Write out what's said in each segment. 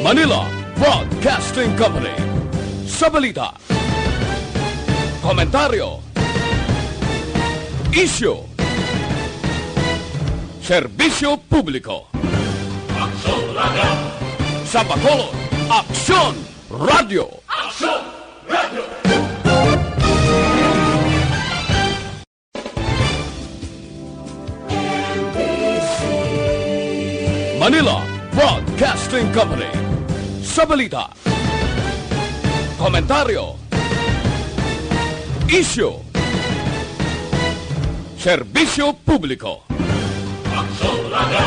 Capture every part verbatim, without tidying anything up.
Manila Broadcasting Company. Sa balita, komentaryo, isyu, serbisyo publiko. Aksyon Radio! Sa Bacolod, Aksyon Radio! Aksyon Radio! Manila Broadcasting Company. Sa balita, komentaryo, isyu, serbisyo publiko. Aksyon Radio!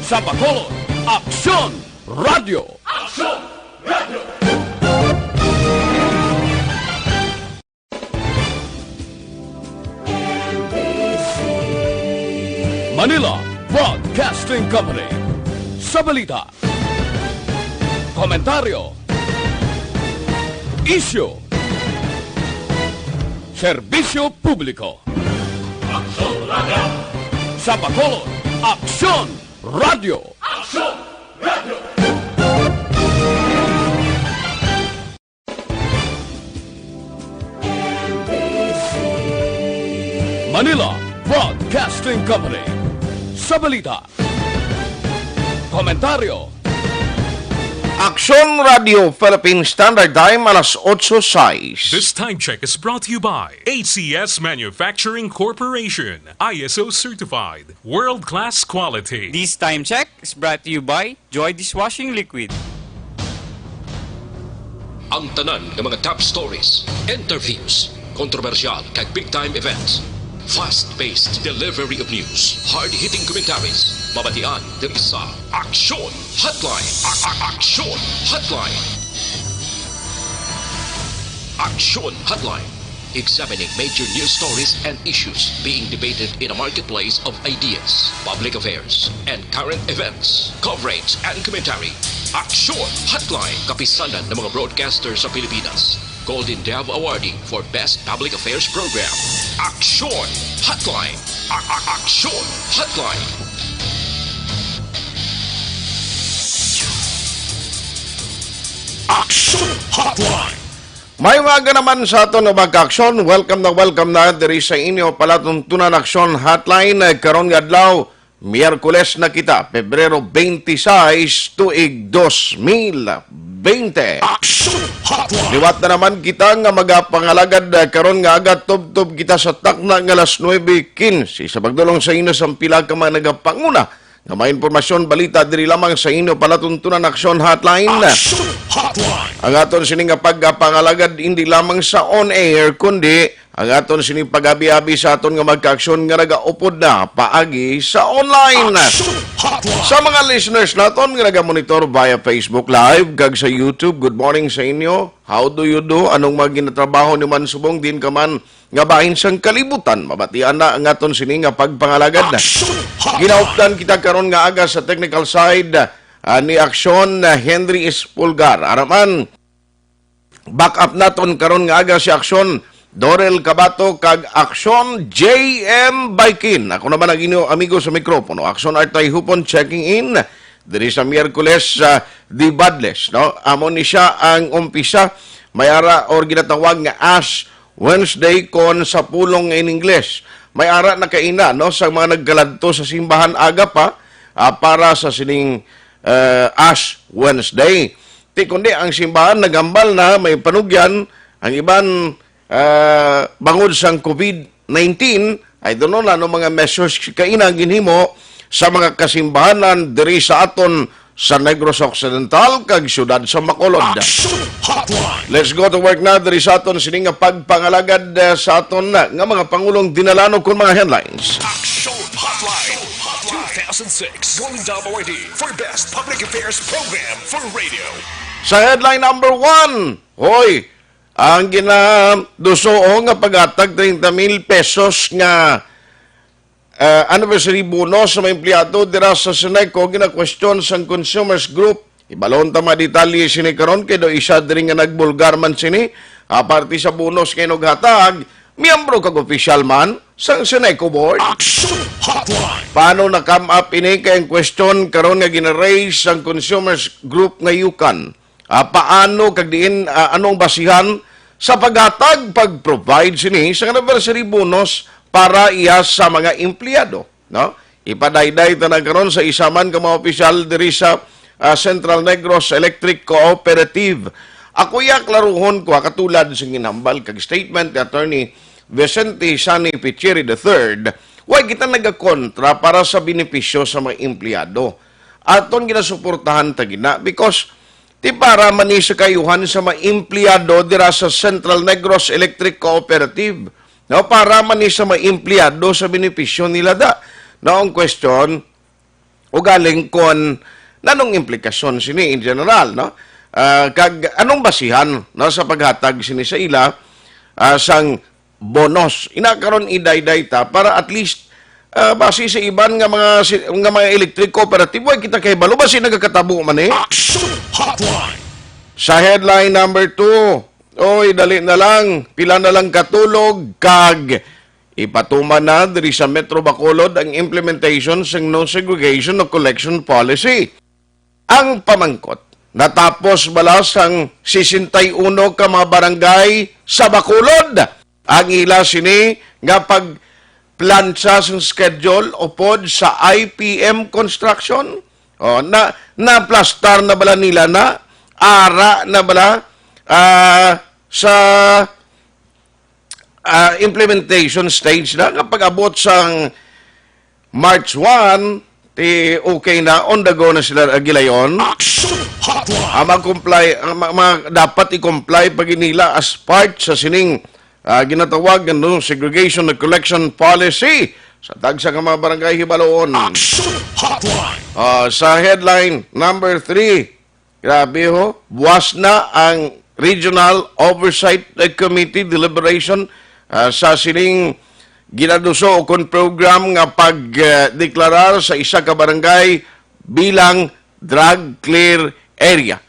Sa Bacolod, Aksyon Radio! Aksyon Radio! Manila Broadcasting Company. Sa balita, komentaryo, isyu, serbisyo publiko. Aksyon Radio! Sa Bacolod, Aksyon Radio! Aksyon Radio! Manila Broadcasting Company. Sa balita, komentaryo, Aksyon Radio Philippine Standard Time, alas otso sais. This time check is brought to you by A C S Manufacturing Corporation, I S O certified, world-class quality. This time check is brought to you by Joy Dishwashing Liquid. Ang tanan nga mga top stories, interviews, kontrobersyal kag big time events, fast-paced delivery of news, hard-hitting commentaries, mabatian diri sa Aksyon Hotline. A- a- Aksyon Hotline. Aksyon Hotline. Examining major news stories and issues being debated in a marketplace of ideas, public affairs, and current events. Coverage and commentary. Aksyon Hotline. Kapisanan ng mga broadcaster sa Pilipinas. Golden Dove Awardee for Best Public Affairs Program. Aksyon Hotline. A- a- Aksyon Hotline. Aksyon Hotline. May umaga naman sa aton nga mga ka-aksyon. Welcome na welcome na diri sa inyo palatuntunan Aksyon Hotline, eh, karon nga adlaw. Miyerkules na kita, Pebrero twenty-six, tuig dos mil bente. Aksyon Hotline. Liwat na naman kita nga magapangalagad, eh, karon nga aga, tubtob kita sa takna nga alas nuebe quince. Sa pagdulong sa inyo sang pila ka mga nagapanguna nga mga impormasyon, balita diri lamang sa inyo palatuntunan Aksyon Hotline. Aksyon Hotline. Ang aton sini nga pagpangalagad hindi lamang sa on air, kundi ang aton sini pag-abi-abi sa aton nga mga ka-aksyon nga nagaupod na paagi sa online. Aksyon Hotline. Sa mga listeners naton nga nagamonitor via Facebook Live kag sa YouTube, good morning sa inyo. How do you do? Anong mga ginatrabaho ni man subong din ka man nga bahin sang kalibutan? Mabatian na ang aton sini nga pagpangalagad. Aksyon Hotline. Ginaupdan kita karon nga aga sa technical side, ah, ni Aksyon, ah, Henry Espulgar. Araman, back up naton karon nga aga si Aksyon Dorel Cabato kag Aksyon J M Baikin. Ako naman ang inyo amigo sa mikropono, Aksyon Artay Hupon, checking in diri sa Miyerkules, ah, di Badles, no? Amo ni siya ang umpisa. May ara or ginatawag nga Ash Wednesday kon sa pulong nga in Ingles. May ara na kaina, no, sa mga nagkaladto sa simbahan aga pa, ah, para sa sining, eh, Ash Wednesday. Ti kundi ang simbahan nagambal na may panugyan, ang iban, ah, bangod sang covid nineteen. I don't know na ano mga measures kaina ang ginhimo sa mga kasimbahanan diri sa aton sa Negros Occidental kag siyudad sa Bacolod. Action Hotline. Let's go to work na diri sa aton sini nga pagpangalagad, eh, sa aton na nga mga pangulong dinalanon kon mga headlines. Action Hotline two thousand six Golden Dove Awardee for Best Public Affairs Program for Radio. Sa headline number one, hoy, ang ginaduso nga paghatag treinta mil pesos nga, ah, anniversary bonus sa mga empleyado dira sa Seneco ginakwestiyon sang Consumers Group. Ibalon ta mga detalye sini karon kay daw isa diri nga nagbulgar man sini. Aparte sa bonus nga inughatag, Miyembro kag opisyal man sang Seneco Board? Action Hotline! Paano na-come up ini? Kay ang question karon nga gina-raise sang consumers group nga yukan, ah, paano kag diin, ah, anong basihan sa paghatag, pag-provide sini sa anniversary bonus para iya sa mga empleyado, no? Ipadayday ta na karon sa isa man ka mga opisyal diri sa, ah, Central Negros Electric Cooperative. Ako iya klaruhon ko, ah, katulad sa ginhambal kag statement ni Attorney Vicente Sani Pichiri the third, way kita nagakontra para sa benepisyo sa mga empleyado. Aton ginasuportahan ta gina because ti para man ni sa kayuhan sa mga empleyado dira sa Central Negros Electric Cooperative. No, para man ni sa mga empleyado sa benepisyo nila da. No, ang question, ugaling kon nanong implikasyon sini in general, no? Ah, kag anong basihan, no, sa paghatag sini sa ila, ah, sang bonus? Ina karon idayday ta para at least, ah, basi sa iban nga mga si-, nga mga electric cooperative, way kita kahibalo basi nagakatabo man eh. Action Hotline! Sa headline number two, oy, dali na lang, pila na lang katulog, kag ipatuman na diri sa Metro Bacolod ang implementation sang no segregation o collection policy. Ang pamangkot, natapos bala sang sesenta y uno ka mga barangay sa Bacolod ang ila sini nga pagplantsa sang schedule upod sa I P M Construction? O, na, naplastar na bala nila na? Ara na bala, ah, sa, ah, implementation stage na nga pag-abot sang March one, ti okay na, on the go na sila, ah, gilayon. Action Hotline! Ang mag-comply, ang ma-, ma-, dapat i-comply pa gid nila as part sa sining, ah, ginatawag nga no segregation and collection policy sa tagsa ka mga barangay hibaloon. Action Hotline! Ah, sa headline number three, grabe ho, buwas na ang Regional Oversight Committee deliberation, ah, sa sining ginaduso o kon program nga pagdeklarar sa isa ka barangay bilang drug clear area.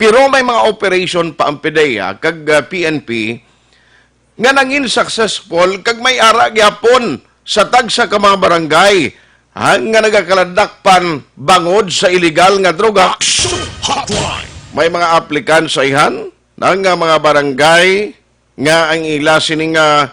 Pero may mga operation pa ang PDEA kag, ah, P N P nga nangin successful kag may ara gyapon sa tagsa ka mga barangay, ha, nga nagakaladakpan bangod sa iligal nga droga. Action Hotline! May mga applicant sa ihan na nga mga barangay nga ang ila sini nga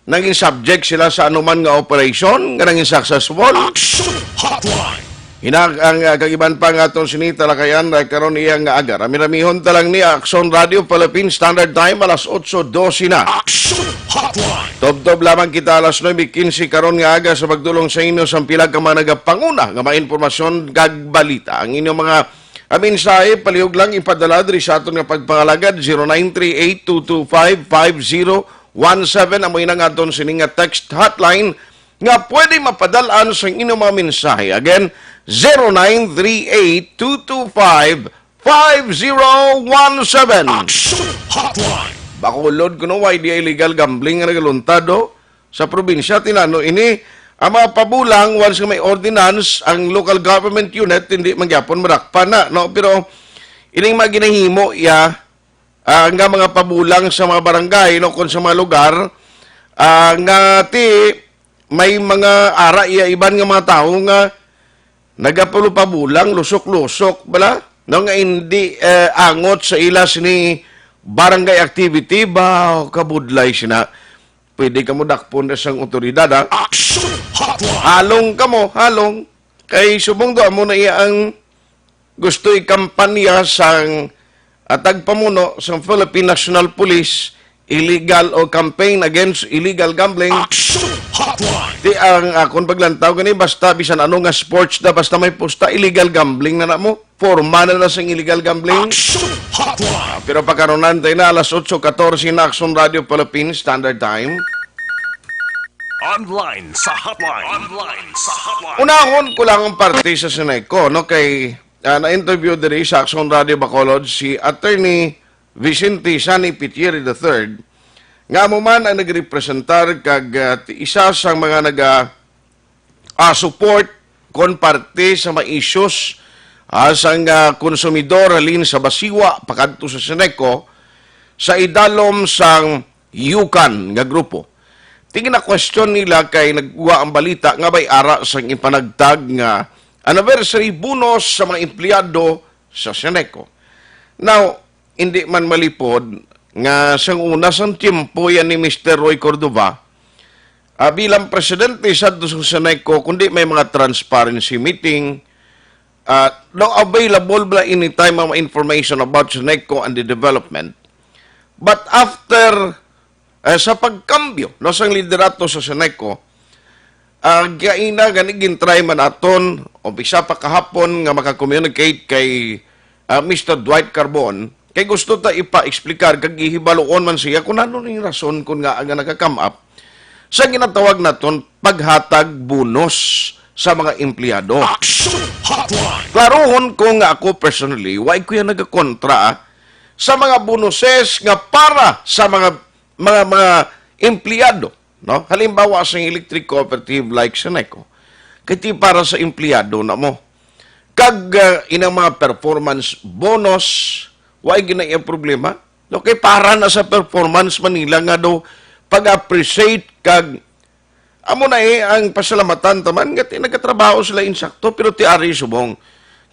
nangin subject sila sa anuman nga operation nga nangin successful. Action Hotline! Hinag ang, ah, kagiban pa nga aton sini talakayan, ah, karon iya nga aga. Rami-ramihon ta lang ni Action Radio Philippines Standard Time, alas otso dose na. Action Hotline! Tubtob lamang kita alas nuebe quince karon nga aga sa pagdulong sa inyo sang pila ka mga nagapanguna nga mga impormasyon kag balita. Ang inyong mga, ah, mensahe, palihog lang ipadala diri sa aton nga pagpangalagad, zero nine three eight two two five five zero one seven. Amo ina nga aton sini nga text hotline nga pwede mapadal-an sang inyong mga mensahe. Again, zero nine three eight two two five five zero one seven. Action Hotline! Bacolod kuno, way diya illegal gambling nga nagaluntad, oh, sa probinsya? Ti nano ini, ang mga pabulang, once nga may ordinance ang local government unit, hindi man gyapon madakpan na, no? Pero ining mga ginahimo iya, ah, nga mga pabulang sa mga barangay, no, kon sa mga lugar, ah, nga ti may mga ara iya iban nga mga tawo nga nagapalupabulang, lusok-lusok bala, no, nga hindi, eh, angot sa ila sini barangay activity. Ba, kabudlay sina. Pwede kamo dakpon na sang otoridad, ha? Action Hotline! Halong kamo, halong. Kay subong do amo na iya ang gusto ikampanya sang, ah, tagpamuno sang Philippine National Police, illegal o campaign against illegal gambling. Action Hotline! Ti ang akon paglantaw gani, basta bisan ano nga sports da, basta may pusta, illegal gambling na na mo. Forma na na sang illegal gambling. Action Hotline! Ah, pero pagkaronan tayo na, alas otso katorse na, Action Radio Philippines Standard Time. Online sa hotline. Online sa hotline. Unahon ko lang ang parte sa Seneco, no? Kay, ah, na-interview diri sa Action Radio Bacolod si Attorney Vicente Sani Pichiri the third, nga amo man ang nagrepresentar kag, ah, isa sa mga naga, ah, support kon parte sa mga issues, ah, sang, ah, konsumidor halin sa Basiwa pakadto sa Seneco sa idalom sang yukan nga grupo. Ti gina-question nila kay nagwa ang balita nga may ara sang ipanagtag nga anniversary bonus sa mga empleyado sa Seneco. Now, hindi man malipod nga sang una sang tiyempo yan ni Mister Roy Cordova, ah, bilang presidente sa Seneco, kundi may mga transparency meeting, ah, no, available ba anytime ang mga information about Seneco and the development. But after, eh, sa pagkambyo, no, sang liderato sa Seneco, ah, gaina gani gintry man aton o bisa pa kahapon nga maka-communicate kay, ah, Mister Dwight Carbon, kay gusto ta ipa-explicar kag ihibaluon man siya kung ano ning rason kun nga nga nagaka-come up sa ginatawag naton paghatag bonus sa mga empleyado. Action Hotline. Klarohon ko nga ako personally, wa ko yan nagakontra sa mga bonuses nga para sa mga, mga, mga empleyado, no? Halimbawa sa electric cooperative like Seneco, kay ti para sa empleyado na mo. Kag, ah, inang mga performance bonus, wa gina iya problema. No, kay para na sa performance man nila nga daw pag-appreciate kag amo na eh ang pasalamatan taman nga ti nagatrabaho sila insakto, pero ti ari subong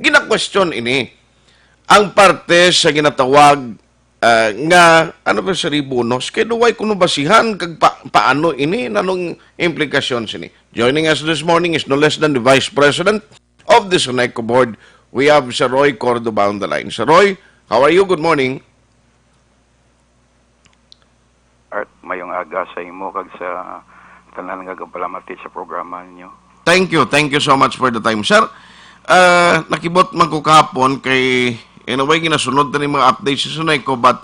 gina-question ini ang parte sa ginatawag, ah, nga anniversary bonus kay daw way kuno basihan kag pa, paano ini, nanong implikasyon sini. Joining us this morning is no less than the Vice President of the Seneco Board. We have Sir Roy Cordova on the line. Sir Roy, how are you? Good morning. Art, mayong aga sa imo kag sa tanan nga gapalamati sa programa ninyo. Thank you. Thank you so much for the time, sir. Ah, nakibot man ko kahapon kay, in a way, ginasunod na ni mga updates sa Seneco, but,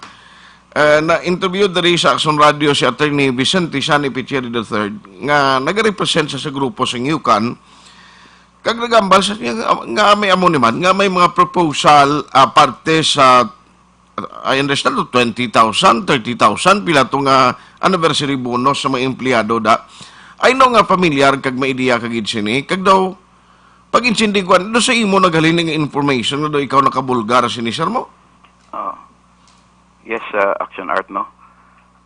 ah, na-interview diri sa Action Radio si Attorney Vicente Sani Picheri the third, nga nagarepresent sa, sa grupo sa Yukan, kag nagambal sa niya nga, nga may amo ni man, nga may mga proposal, ah, parte sa I understand to twenty thousand, thirty thousand, pila to nga anniversary bonus sa mga empleyado da. I know nga familiar kag may idea ka gid sini, kag daw pag-intindi ko, ano sa imo naghalin nga information nga daw ikaw nakabulgar sini, sir mo? Ah, yes, ah, Action Art, no?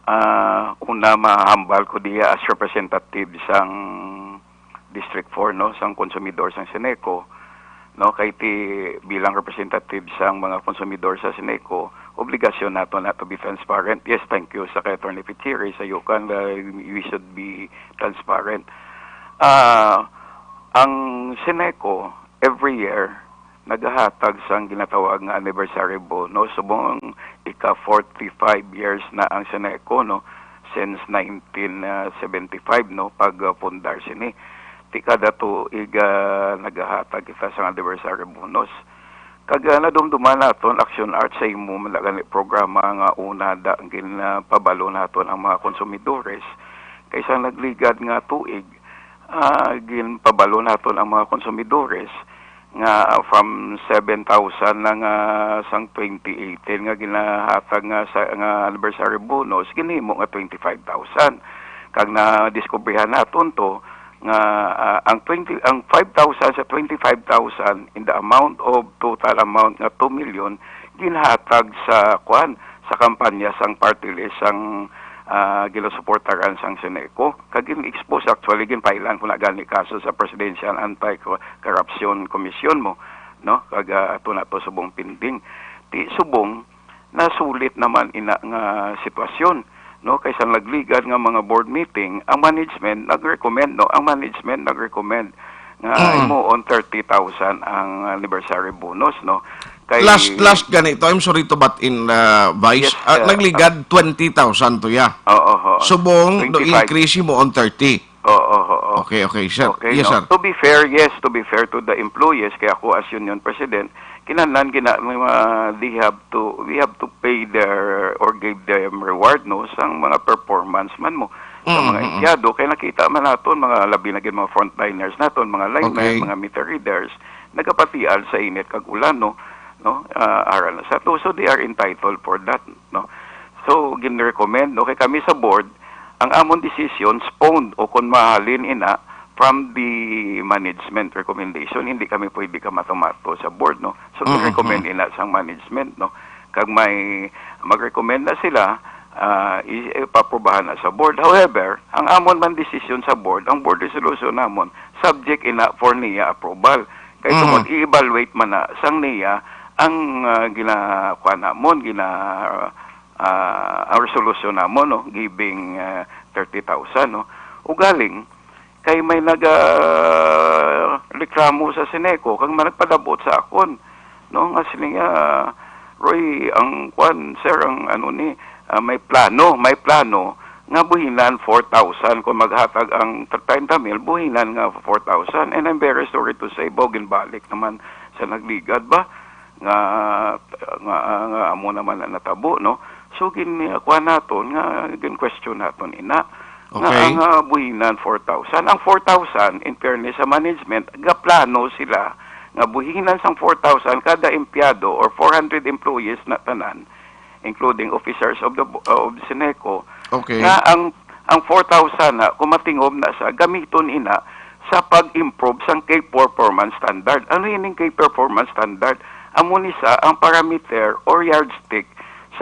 Ah, una, mahambal ko diya as representative sang District four, no, sang konsumidor sang Seneco, no, kay ti bilang representative sang mga konsumidor sa Seneco, obligasyon nato na to be transparent. Yes, thank you sa kay Attorney Pichiri sa Yukan, uh, we should be transparent. Ah, ang Seneco every year nagahatag sang ginatawag nga anniversary bonus, subong ika forty-five years na ang Seneco, no, since nineteen seventy-five, no, pag uh, pundar sini. Ti kada tuig, ah, nagahatag kita sang anniversary bonus. Kag ah, nadumduman naton Action Art sa imo man na gani programa nga una da ginpabalo naton ang mga konsumidores kay sa nagligad nga tuig, ah, ginpabalo naton ang mga konsumidores nga from seven thousand na nga sang twenty eighteen nga ginahatag nga sa nga anniversary bonus, ginhimo nga twenty-five thousand. Kag nadiskubrihan naton to nga ah, ang twenty, ang five thousand sa twenty-five thousand in the amount of total amount nga two million ginhatag sa kuan, sa kampanya sang party list sang ah, ginasuportaran sang Seneco. Kag gin-expose, actually, ginpailan ko na gani kaso sa Presidential Anti-Corruption Commission mo, no? Kag ah, ato na to subong pending. Ti subong nasulit naman ina nga sitwasyon, no? Kay sa nagligad nga mga board meeting, ang management nag-recommend, no? Ang management nag-recommend nga Mm. himuon thirty thousand ang anniversary bonus, no? Kay Last, last ganito, I'm sorry to butt in, uh, Vice. Yes, Ah, uh, nagligad twenty thousand to ya. Oo, oo. Subong, do Twenty-five. Increase mo on thirty. Oo, oo. Okay, okay, sir. Okay, Yes, no? sir. To be fair, yes, to be fair to the employees, kay ako as union president, kinahanglan gina, may mga, they have to, we have to pay their or give them reward, no, sang mga performance man mo, sa Mm, mga mm, mm. empleyado. Kay nakita man naton, mga labi na gid mga frontliners naton, mga linemen, Okay. mga meter readers, nagapatial sa init kag ulan, no, no, ah, aral na sa to. So they are entitled for that, no. So gin-recommend, no, kay kami sa board, ang amon decision spawned o kung mahalin ina from the management recommendation, hindi kami pwede ka mato-mato sa board, no. So Mm, gin-recommend mm. ina sang management, no. Kag may mag-recommend na sila, ah, i-, ipaprubahan na sa board. However, ang amon man desisyon sa board, ang board resolution namon, subject ina for NIA approval. Kay Mhm. tungod i-evaluate man na sang NIA ang, ah, gina-, kuwan namon, gina-, ah, ang resolution namon, no, giving, ah, thirty thousand, no. Ugaling, kay may naga-, reklamo sa Seneco, kag may nagpadabot sa akon, no, nga sini nga, "Roy, ang kwan, sir, ang ano ni, ah, may plano, may plano nga buhinan four thousand, kung maghatag ang treinta mil, buhinan nga four thousand." And I'm very sorry to say, baw ginbalik naman sa nagligad ba nga, nga, nga amo naman ang natabo, no? So, gin-, kuwan naton, nga gin-question naton ina, nga Okay. ang, ah, buhinan four thousand. Ang four thousand, in fairness sa management, gaplano sila nga buhinan sang four thousand kada empleyado or four hundred employees na tanan, including officers of the bo-, uh, of Seneco, Okay. nga ang, ang four thousand na, kung matingog na sa, gamiton ina sa pag-improve sang key performance standard. Ano ining key performance standard? Amo ni sa ang parameter or yardstick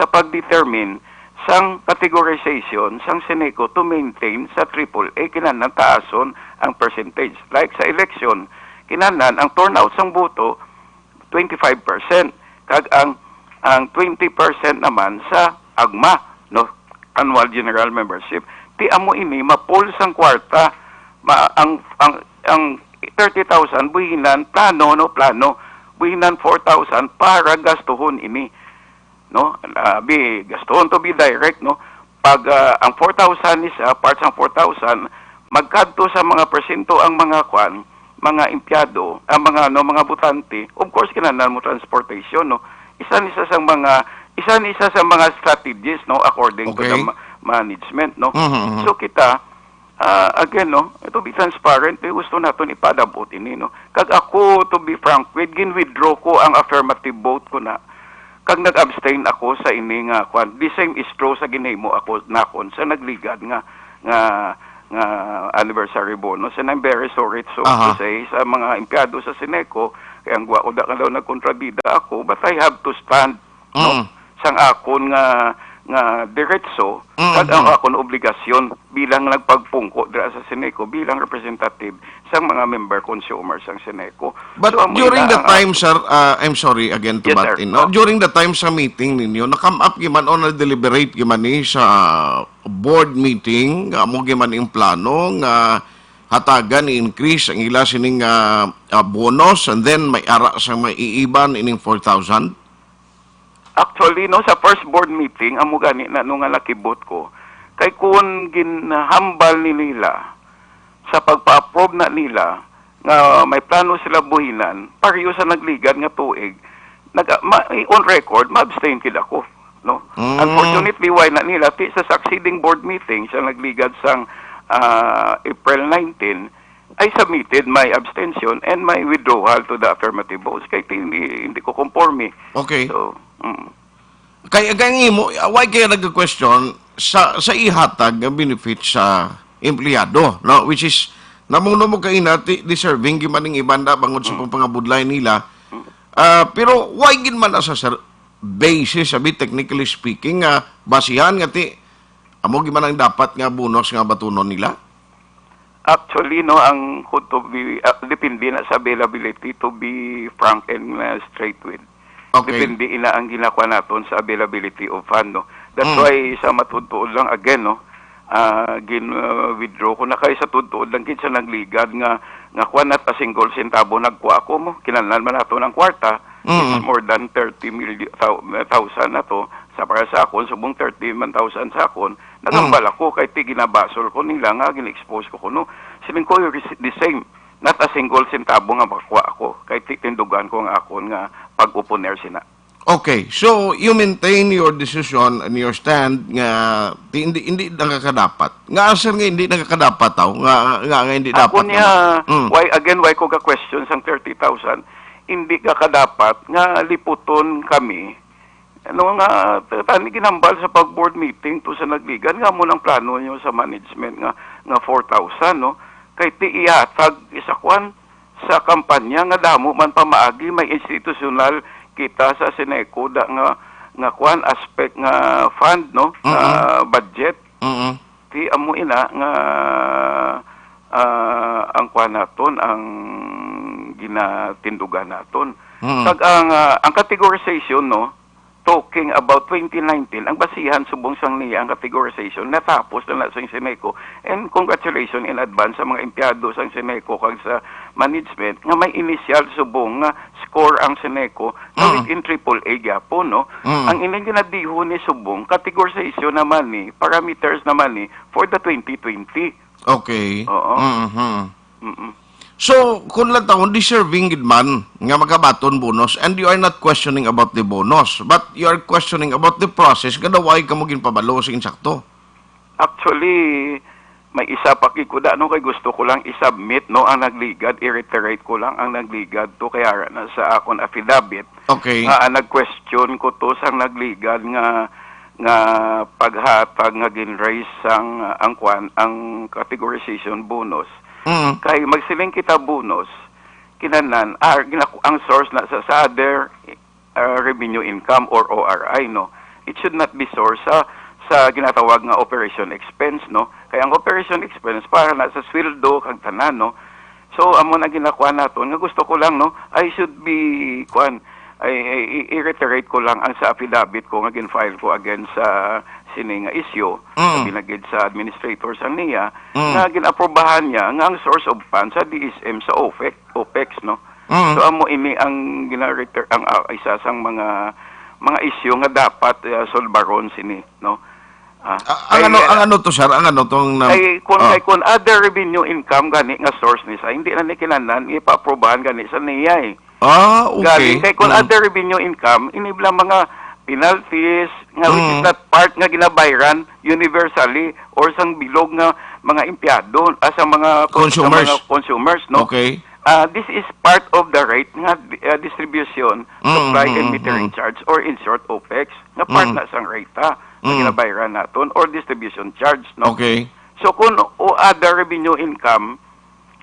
sa pag-determine sang categorization sang Seneco to maintain sa triple A, kinahanglan taason ang percentage. Like sa election, kinahanglan ang turnout sang boto, twenty-five percent, kag ang, ang twenty percent naman sa agma, no, annual general membership. Ti amo ini ma-pool sang kwarta, ma-, ang, ang, ang thirty thousand buhinan plano, no, plano, buhinan four thousand para gastuhon ini, no? Ah, be, gastuhon to be direct, no? Pag, ah, ang four thousand is, ah, part sang four thousand, magkadto sa mga porsyento ang mga kwan, mga empleyado, ang mga, no, mga botante, of course, kinahanglan mo transportation, no? Isa ni sa, sa mga, isa ni sa, sa mga strategies, no, according to the Okay. ma-, management, no? Mhm, mhm. So, kita, ah, again, no, to be transparent, eh, gusto naton ipadabot ini, no? Kag ako, to be frank with, gin-withdraw ko ang affirmative vote ko na. Kag nag-abstain ako sa ini nga, kwan, the same is true sa ginhimo ako, nakon, sa nagligad nga, nga, nga anniversary bonus. And I'm very sorry so Aha. to say sa mga empleyado sa Seneco, kay ang gwa ko da ka daw nagkontrabida ako, but I have to stand, no? Mm. Sang akon nga, nga diretso, Mm, kag ang mm. akon obligasyon bilang nagpagpungko dira sa Seneco, bilang representative sang mga member consumers sang Seneco. But So, amo during ina the ang time, akon sir, uh, I'm sorry again to Yes, butt sir. in, no? Oh. During the time sa meeting ninyo, na-come up gyud man o na-deliberate gyud man ni sa board meeting, nga amo gyud man yung plano nga hatagan ni increase ang ila sining, ah, ah, bonus, and then may ara sa may iiban ining four thousand? Actually, no, sa first board meeting, amo gani na, no, nga nakibot ko. Kay kun ginhambal ni nila sa pagpa-approve na nila nga may plano sila buhinan, pareho sa nagligad nga tuig, nag-, ma-, on record, ma-abstain kid ako, no? Mm. Unfortunately, why na nila, ti sa succeeding board meeting sa nagligad sang, ah, April nineteen, I submitted my abstention and my withdrawal to the affirmative votes. Kay hindi, hindi ko konforme. Okay. So, mm. Kay, kay ang imo, why kaya nagka-question sa, sa ihatag nga benefit sa empleyado, no? Which is, namuno mo kaina, ti-, deserving gyud man ning iban da bangod sa Mm. pagpangabudlay nila. Mm. Ah, pero why gid man na sa, sir, basis, sabi, technically speaking, nga basihan nga ti, amo gyud man ang dapat nga bonus nga batunon nila? Actually, no, ang, kung to be, ah, depende na sa availability, to be frank and, uh, straight with. Okay. Depende ina ang ginakuha naton sa availability of fund, no. That's Mm. why sa matuod-tuod lang, again, no, ah, gin, uh, withdraw ko na kay sa tuod-tuod lang gid sa nagligad nga, nga kuha na ta single centavo nagkuha ako mo. Kinahanglan man nato ng kwarta. Mm. It's more than thirty million, thou-, thousand na to. Sa para sa akon, subong thirty man thousand sa akon. Nagambal Mm. ako kay ti ginabasol ko nila nga gin-expose ko kuno. Siling ko, "It's the same. Not a single centavo nga makuha ako. Kay ti tindugan ko nga akon nga pag-uponer sina." Okay, so you maintain your decision and your stand nga ti-, hindi, hindi nakakadapat. Nga, sir, nga hindi nakakadapat, aw? Nga, nga, nga hindi Ako dapat niya, naman. Mm. why, again, why ko ga-question sang thirty thousand? Hindi ka kadapat nga liputon kami. Ano nga, t-, tani ginambal sa pag-board meeting to sa nagligad, nga mo nang plano nyo sa management nga, nga four thousand, no? Kay ti ihatag isa kwan sa kampanya nga damo man pamaagi may institusyonal kita sa Seneco da nga, nga kwan, aspect nga fund, no, nga Mm-mm. budget. Mm-mm. Ti amo ina nga, ah, ang kwan naton, ang ginatindugan naton. Mm. Kag ang, ah, ang categorization, no, talking about twenty nineteen, ang basihan subong sang niya ang categorization, natapos na na sang Seneco. And congratulations in advance sa mga empleyado sang Seneco kag sa management nga may initial subong nga score ang Seneco na Mm. within triple A gyapon, no? Mm. Ang ining ginadihon ni subong, categorization naman ni, parameters naman ni for the twenty twenty. Okay. Oo. Mhm. Mm-mm. So, kung lang taon, deserving gid man nga makabaton bonus, and you are not questioning about the bonus, but you are questioning about the process nga daw ay kamo ginpabalo sa insakto. Actually, may isa pa gid ko da, no, kay gusto ko lang i-submit, no, ang nagligad, i-reiterate ko lang ang nagligad to kay ara na sa akon affidavit. Okay. Nga, ah, nag-question ko to sang nagligad nga, nga paghatag nga gin-raise sang, ah, ang kwan, ang categorization bonus. Mm. Kay magsiling kita bonus, kinanan, ah, ginaku-, ang source na sa, sa other, ah, revenue income or O R I, no? It should not be source sa, sa ginatawag nga operation expense, no? Kay ang operation expense para na sa sweldo kag tanan, no? So, amo na ginakuha naton nga gusto ko lang, no? I should be, kuan, I, I, I, i-reiterate ko lang ang sa affidavit ko nga gin-file ko against sa sini nga issue, Mm. sa binagid sa administrator sa niya, Mm. nga gin-aprobahan niya nga ang source of funds sa D S M sa OPEC, OPEX, no? Mm. So, amo ini ang gina-reiter-, ang, ah, isa sang mga, mga issue nga dapat, ah, solbaron sini, no? Ah, Ah, ang kay, ano, ang ah, ano to, sir? Ang ano tong na-, kay kun, ah. Kay kun other revenue income gani nga source ni sa, hindi na ni kinahanglan ipa-aprobahan gani sa niya, eh. Ah, okay. Gani, kay kun Mm. other revenue income, ini bala mga penalties nga which is Mm. not part nga ginabayran universally or sang bilog nga mga empleyado, ah, sa mga kon-, sa Consumers. mga consumers, no? Okay. Ah, this is part of the rate nga, ah, distribution, Mm, supply, and mm, metering mm. charge, or in short, OPEX, nga part Mm. na sang rate, ha, nga Mm. ginabayran naton, or distribution charge, no? Okay. So, kung o other revenue income,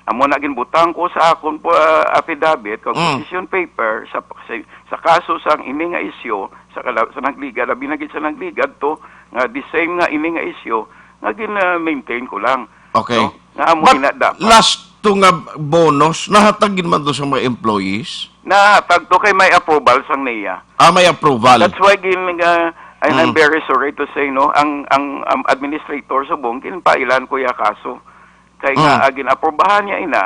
amo na ginbutang ko sa akon po, ah, affidavit kag Mm. position paper sa, sa, sa kaso sang ini nga isyu sa kala-, sa nagligad, labi na gid sa nagligad to, nga the same nga ini nga isyu nga gin-, ah, maintain ko lang. Okay. No? Nga amo But ina dapat. Last to nga bonus, nahatag gid man to sa mga employees? Nahatag to kay may approval sang niya. Ah, may approval. That's why gin-, ah, and I'm Mm. very sorry to say, no, ang, ang, ang administrator subong, ginpailan ko ya kaso. Kay nga, Mm. ah, gin-aprobahan niya ina,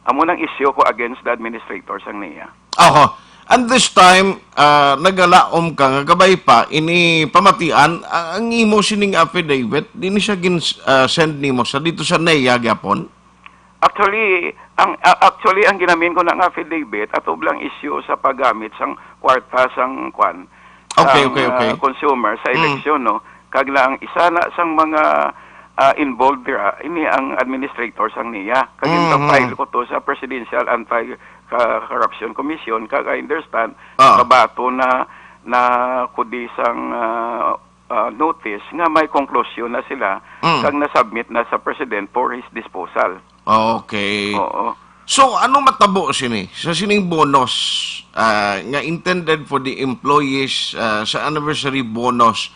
amo nang isyu ko against the administrator sang niya. Oho. And this time, ah, nagalaom ka nga kabay pa ini pamatian, a-, ang imo sining affidavit, di ni siya gin-, ah, send nimo sa dito sa NEA gyapon? Actually, ang, a-, actually, ang ginamin ko na nga affidavit, ato lang isyu sa paggamit sang kwarta sang kwan, Okay, sang, okay, ah, okay. consumer sa Mm. eleksyon, no? Kag na ang isa na sang mga, ah, involved dira, ini ang administrator sang NEA. Kag Mm, mm. file ko to sa Presidential Anti-Corruption Commission, kag I understand, Ah. kabato na, na kudi sang, ah, ah, notice nga may konklusyon na sila, Mm. kag na-submit na sa President for his disposal. Okay. Oo. So, ano matabo sini? Sa sining bonus, ah, nga intended for the employees, ah, sa anniversary bonus,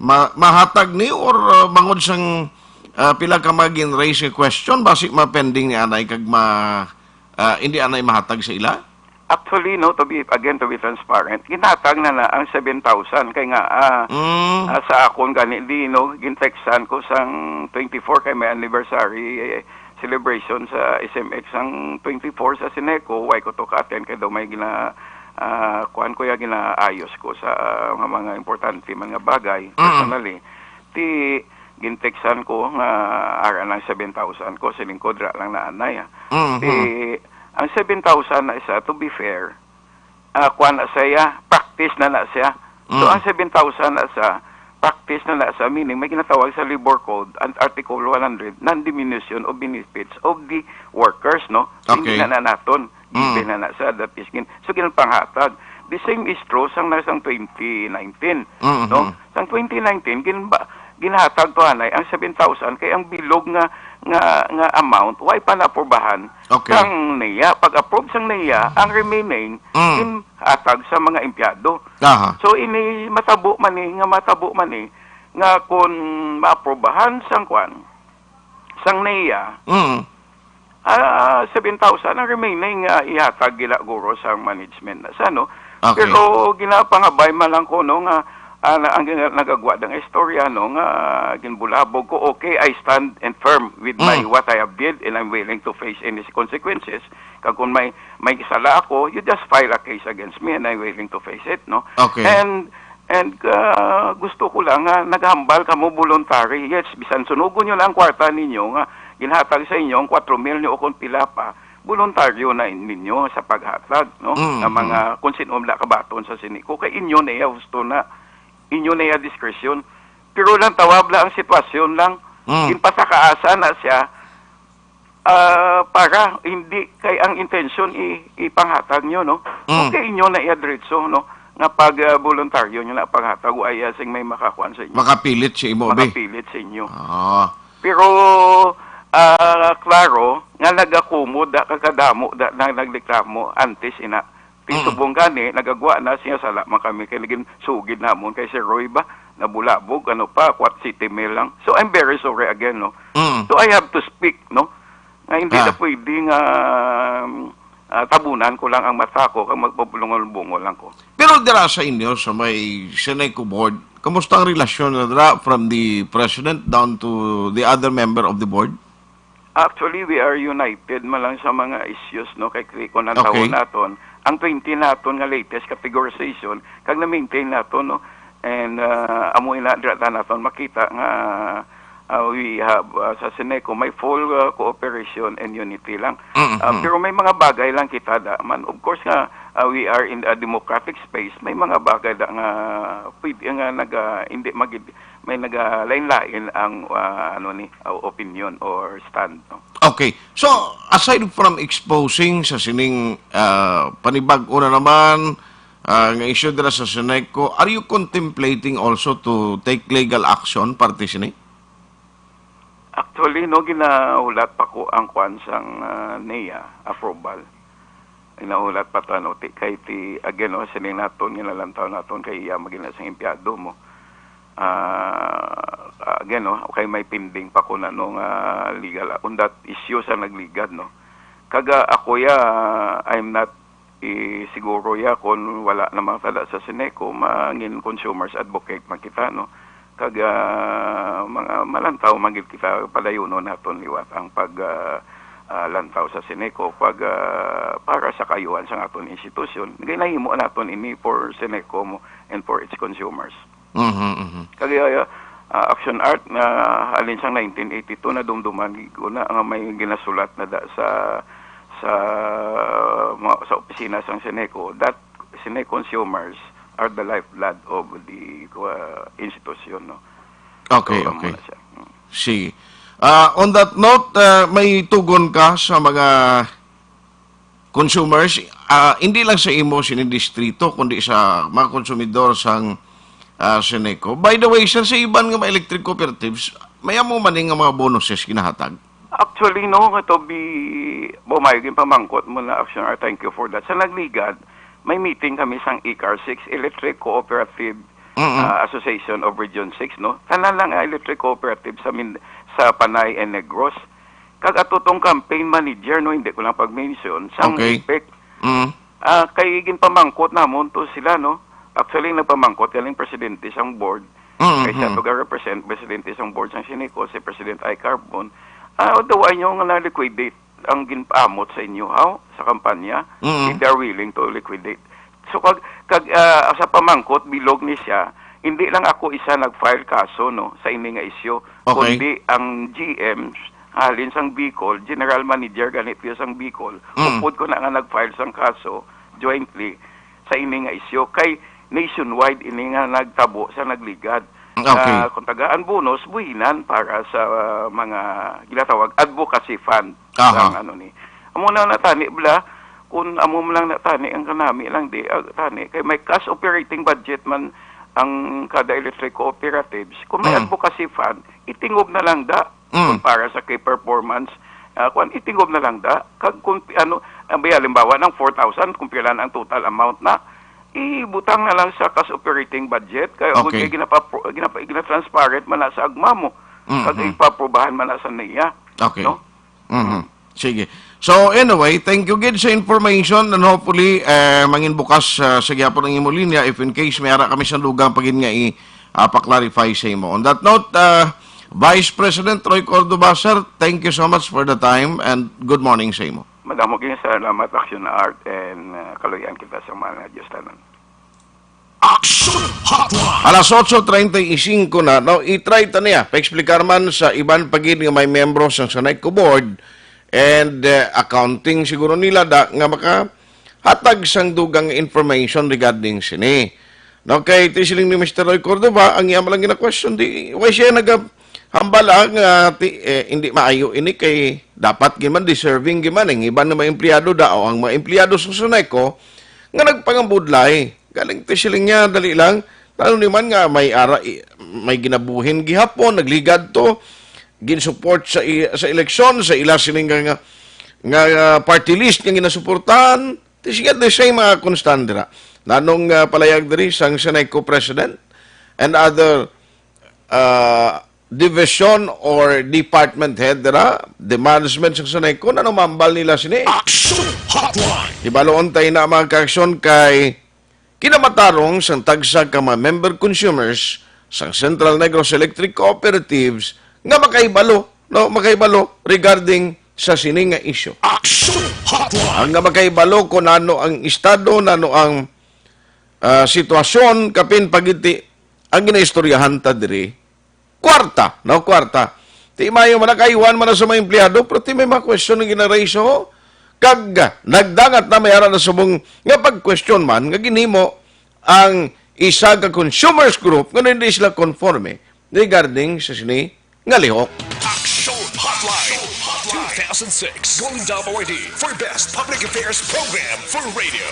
ma-, mahatag ni or, ah, bangod sang, ah, pila ka mga gin-raise nga question, basi ma-pending ni anay kag ma-, ah, hindi anay mahatag sa ila? Actually, no, to be, again, to be transparent, ginhatag na na ang seven thousand kay nga, ah, Mm. ah, sa akon gani di, no, gintextan ko sang twenty-four kay may anniversary, eh, celebration sa S M X ang twenty-four sa Seneco, why ko to ka-attend kay daw may gina-, ah, kuan ko ya, ginaayos ko sa, ah, mga, mga importante man nga bagay, Mm. personally. Ti gintextan ko nga ara nang seven thousand ko, siling ko, dira lang na anay, ah. Mm, Ti, mm. ang seven thousand na isa, to be fair, ah, kuan na siya, practice na na siya. So, Mm. ang seven thousand na sa practice na na sa, meaning may ginatawag sa Labor Code, ang Article one hundred, non-diminution of benefits of the workers, no? Hindi Okay. na na naton. Mm. Given na na sa that is gin-, so, ginpanghatag. The same is true sang, sang twenty nineteen, Mm-hmm. no? Sang twenty nineteen, gin-, ba-, ginhatag to anay ang seven thousand kay ang bilog nga nga, nga amount, wa pa naaprubahan Okay. sang NEA. Pag-approve sang NEA, ang remaining Mm. ginhatag sa mga empleyado. Aha. So, ini matabo man ni, nga matabo man ni, nga kung maaprubahan sang kwan, sang NEA, Mm. ah, seven thousand, ang remaining, ah, ihatag gila guro sang management na sa, no? Okay. Pero ginapangabay man lang ko, no, nga, ah, na, ang gina-, nagagwa ng istorya, no, nga ginbulabog ko, okay, I stand and firm with my, Mm. what I have did, and I'm willing to face any consequences. Kag kung may, may sala ako, you just file a case against me and I'm willing to face it, no? Okay. And, and, ah, gusto ko lang nga naghambal kamo voluntary. Yes, bisan sunugon nyo lang ang kwarta ninyo nga ginhatag sa inyo, ang kwatro mil nyo o kung pila pa, voluntaryo na ninyo sa paghatag, no? Mm, Nga mga mm. kung sino wala kabaton sa sini ko, kay inyo na iya husto na, inyo na iya diskresyon. Pero lang tawab lang ang sitwasyon lang, Mm. ginpasakaasa na siya, ah, para hindi kay ang intensyon i-, ipanghatag nyo, no? Mm. Okay, inyo na iya diretso, no? Nga pag, ah, voluntaryo nyo na panghatag, o ay, ah, sing may makakuan sa inyo. Makapilit sa imo, abi. Makapilit sa inyo. Ah. Pero, ah, klaro nga nagakumod da, kakadamo da, na nagreklamo antes ina. Ti Mm. subong gani, nagagwa na siya, sala man kami kay naging sugid namon kay si Roy ba, nabulabog, ano pa, kwat city mail lang. So, I'm very sorry again, no? Mm. So, I have to speak, no? Nga hindi Ah. na pwede nga, um, ah, tabunan ko lang ang mata ko kag magpabulungol-bungol lang ko. Pero dira sa inyo, sa may Seneco board, kamusta ang relasyon na dira from the president down to the other member of the board? Actually, we are united man lang sa mga issues, no, kay kay kung ang Okay. tawon naton, ang twenty naton nga latest categorization, kag na-maintain naton, no, and, ah, amo ina dira ta naton makita nga, ah, we have, ah, sa Seneco may full, ah, cooperation and unity lang. Mm, Ah, mm. pero may mga bagay lang kita da man. Of course nga, ah, we are in a democratic space, may mga bagay da nga pwede nga naga, hindi magid-, may nagalain-lain ang, ah, ano ni, ah, opinion or stand, no? Okay. So, aside from exposing sa sining, ah, panibag-o na naman, ah, nga issue dira sa Seneco, are you contemplating also to take legal action parte sini? Actually, no, ginahulat pa ko ang kwan sang, ah, NEA approval. Ginahulat pa to, ano, ti-, kay ti, again, no, sining naton, ginalantaw naton kay iya magina sang empleyado mo. Ah, again, no, kay may pending pa ko na, no, nga legal on that issue sa nagligad, no. Kaga ako ya, I'm not, eh, siguro ya kung wala na mga tada sa Seneco, mangin consumers advocate man kita, no. Kag, ah, mga malantaw man gid kita, padayunon naton liwat ang pag, ah, ah, lantaw sa Seneco pag, ah, para sa kaayuhan sa aton institusyon. Kay nahimo naton ini for Seneco mo and for its consumers. Mhm, mhm. Kag, ah, ah, Action Art nga halin sang nineteen eighty-two, nadumduman gid ko na nga may ginasulat na da sa, sa mga, sa opisina sang Seneco, that Seneco consumers are the lifeblood of the, uh, institution, no? Okay, So, amo okay. na siya. Mm. Sige. Ah, on that note, ah, may tugon ka sa mga consumers, ah, hindi lang sa imo sini distrito, kundi sa mga konsumidor sang, ah, Seneco. By the way, sir, sa iban nga mga electric cooperatives, may amo man ni nga mga bonuses ginahatag? Actually, no, nga to be, bo, may ginpamangkot mo na, Action Art, thank you for that. Sa Nagligad, may meeting kami sang ECAR six, Electric Cooperative, Mm-mm. ah, Association of Region six, no? Tanan lang ang electric cooperative sa Min-, sa Panay and Negros. Kag ato tong campaign manager, no, hindi ko lang pag-mention, sang Okay. EPEC. Mm. Ah, kay ginpamangkot namon to sila, no? Actually, nagpamangkot galing presidente sang board. Mm, Kay siya mm. to ga-represent, presidente sang board sang Seneco, si President Ay Carbon. Ah, daw inyo nga na-liquidate ang ginpaamot sa inyo, haw, sa kampanya. Mm. If they're willing to liquidate. So, kag, kag, ah, sa pamangkot, bilog ni siya, hindi lang ako isa nag-file kaso, no, sa ini nga isyu, Okay. kundi ang G Ms halin sang Bicol, General Manager gani piyo sang Bicol, Mm. upod ko na nga nag-file sang kaso jointly sa ini nga isyu. Kay nationwide ini nga nagtabo sa Nagligad. Okay. Ah, kung tagaan bonus, buhinan para sa, ah, mga ginatawag advocacy fund. Aha. Ang ano ni. Amo na natani bala, kung amo man lang natani, ang kanami lang di, ah, tani. Kay may cash operating budget man ang kada electric cooperatives. Kung may Mm. advocacy fund, itingob na lang da. Mm. Kung para sa kay performance, ah, kwan, itingog na lang da. Kag kung pi-, ano, ang biya, halimbawa, ng four thousand, kung pila na ang total amount na, ibutang na lang sa cash operating budget. Kaya kung Okay. kay ginapa-, ginapa-, ginatransparent man na sa agma mo, Mm-hmm. kag ipaprubahan man na sa niya. Okay. No? Mhm. Sige. So, anyway, thank you gid sa information, and hopefully, eh, mangin bukas, ah, sa gihapon ang imo linya if in case may ara kami sa dugang pa gid nga i-, ah, pa-clarify sa imo. On that note, ah, Vice President Roy Cordova, sir, thank you so much for the time and good morning sa imo. Madamo gyud salamat, Action Art, and, ah, kaluy-an kita sa mga Diyos tanan. Action Hotline. Alas otso treinta y cinco na, no? I-try ta niya. Pa-explicar man sa iban pa gid nga may membro sa Saneco Board and, eh, accounting siguro nila da, nga makahatag sang dugang information regarding sini. No, kay ti siling ni Mister Roy Cordova, ang iya man lang gina-question, di, why siya naga-, hambal, ah, nga ti-, eh, hindi maayo ini kay dapat gid man, deserving gid man, ang iban nga mga empleyado da, o ang mga empleyado sa Saneco nga nagpangabudlay. Galing ti siling niya, dali lang. Lalo ni man nga may ara-, i-, may ginabuhin gihapon, nagligad to, gin-support sa i-, sa eleksyon, sa ila siling nga, nga, nga, ah, party list nga ginasuportahan. Ti siya, the same, ah, konstan dira. Nanong, ah, palayag diri sang Saneco President and other, ah, division or department head dira, the management sa Saneco, nanumambal nila sini. Action Hotline. Ibaluon tayo na, mga ka-aksyon, kay kinamatarong sang tagsa ka mga member consumers sang Central Negros Electric Cooperatives nga makahibalo, no, makahibalo regarding sa sini nga isyu. Action Hotline. Ang nga makahibalo kung ano ang estado, nano ang, ah, sitwasyon, kapin pagiti ang ginaistoryahan ta diri. Kwarta, no? Kwarta. Ti maayo man na, kaiwan man na sa mga empleyado, pero ti may mga question nga gina-raise, ho. Kag nagdangat na may ara na subong nga pag-question man nga ginhimo ang isa ka consumers group nga hindi sila konforme regarding sa sini nga lihok. Action Hotline two thousand six Golden Dove Awardee for Best Public Affairs Program for Radio.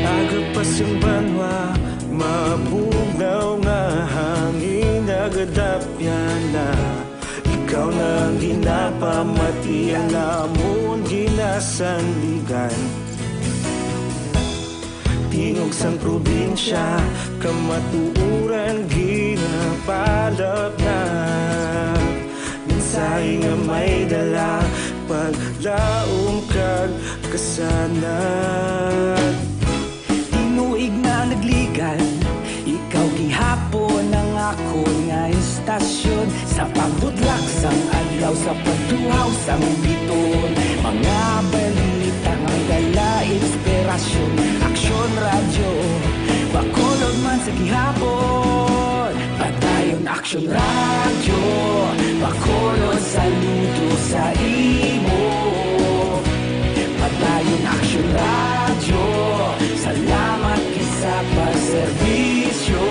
Aga pa sing banwa, mabugnaw nga hangin, nagadapyan na. Ikaw na ang ginapamati, ang amon ginasandigan. Tingog sang probinsya, kamatuoran ginapalapnap. Mensahe nga may dala, paglaom kag kasanag. Tinuig na nagligad, ikaw gihapon ang Akon nga istasyon, sa pagbudlak sang adlaw, sa pagtuhaw sang biton, mga balita nga may dala inspirasyon. Aksyon Radyo, Bacolod man sa gihapon. Padayon Aksyon Radyo, Bacolod, saludo sa imo. Padayon Aksyon Radyo, salamat gid sa pagserbisyo.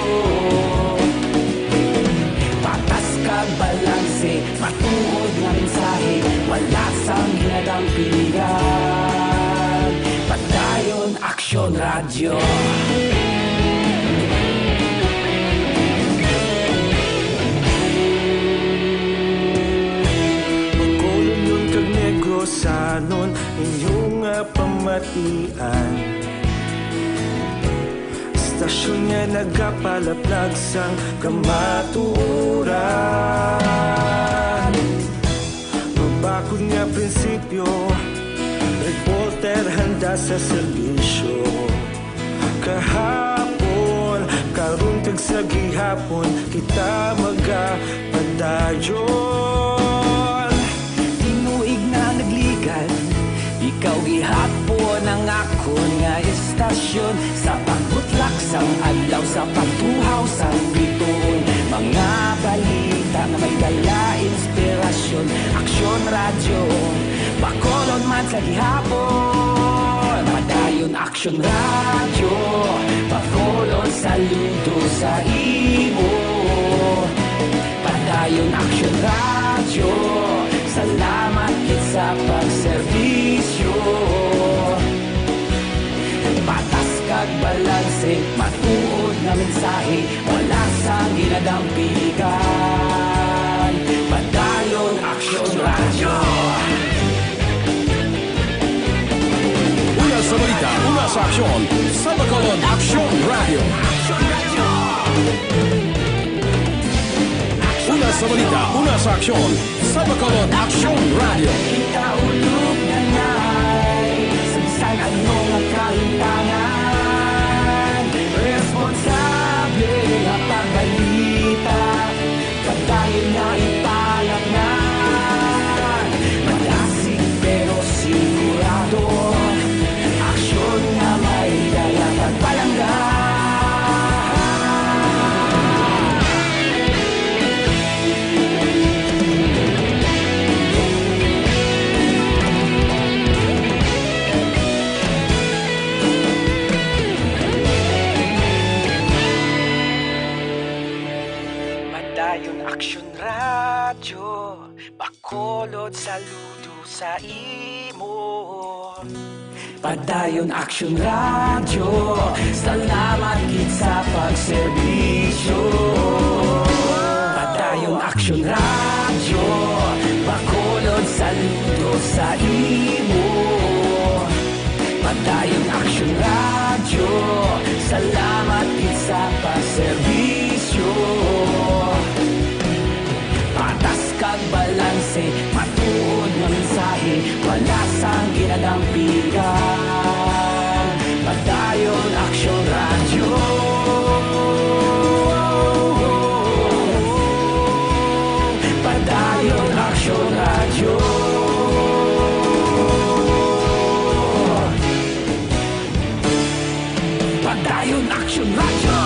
Patas kag balanse, matuod nga mensahe, wala sang ginadampigan. Padayon Aksyon Radyo. Bacolod kag Negrosanon, inyo nga pamatian. Istasyon nga nagapalaplag sang kamatuoran. Mabakod nga prinsipyo, reporter handa sa serbisyo. Kahapon, karon kag sa gihapon, kita magapadayon. Tinuig na nagligan, ikaw gihapon ang akon nga istasyon. Sa pagbutlak sang adlaw, sa pagtuhaw sang bituon, mga balita nga may dala inspirasyon. Aksyon Radyo, Bacolod man sa gihapon. Padayon Aksyon Radyo, Bacolod, saludo sa imo. Padayon Aksyon Radyo, salamat gid sa pagserbisyo. Patas kag balanse, matuod nga mensahe, wala sang ginadampigan. Padayon Aksyon Radyo. Una sa balita, una sa aksyon, sa Bacolod Aksyon Radyo. Una sa balita, una sa aksyon, sa Bacolod Aksyon Radyo. Kita ulog na ngay, sa bisan ano nga kahimtangan, responsable nga pagbalita, padayon nga ipalatnan. Madasig pero sigurado, aksyon nga may dala pagpalangga. Padayon Aksyon Radyo, Bacolod, saludo sa imo. Padayon Aksyon Radyo, salamat gid sa pagserbisyo. Padayon Aksyon Radyo, Bacolod, saludo sa imo. Padayon Aksyon Radyo, salamat gid sa pagserbisyo. Patas kag balanse, matuod nga mensahe, wala sang ginadampigan. Padayon Aksyon Radyo. Padayon Aksyon Radyo. Padayon Aksyon Radyo.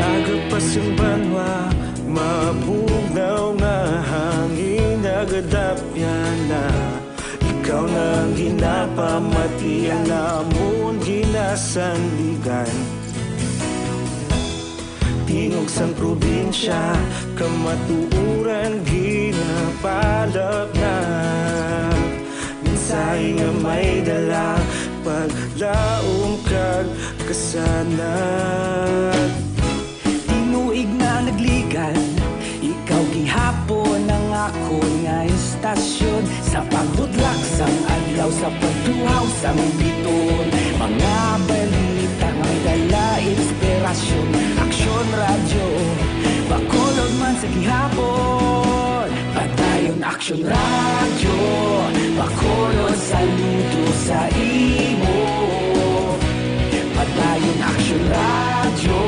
Aga pa sing banwa, mabugnaw nga hangin, nagadapyan na. Ikaw na ang ginapamatian, amon ginasandigan. Tingog sang probinsya, kamatuoran ginapalapnap. Mensahe nga may dala, paglaom kag kasanag. Sa pagbudlak sang adlaw, sa pagtuhaw sang bituon, mga balita nga may dala inspirasyon. Aksyon Radyo, Bacolod man sa gihapon. Padayon Aksyon Radyo, Bacolod saludo sa imo. Padayon Aksyon Radyo,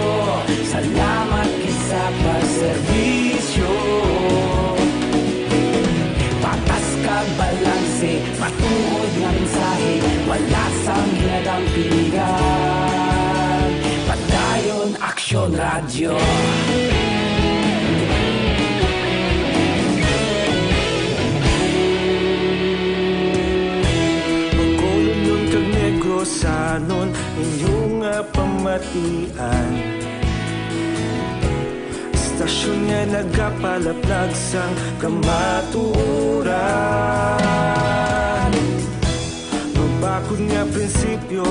salamat gid sa pagserbisyo. Patas kag balanse, matuod nga mensahe, wala sang hinadampingan. Padayon Aksyon Radyo. Bacolodnon kag Negrosanon, inyo nga pamatian. Istasyon nga nagapalaplag sang kamatuoran. Mabakod nga prinsipyo,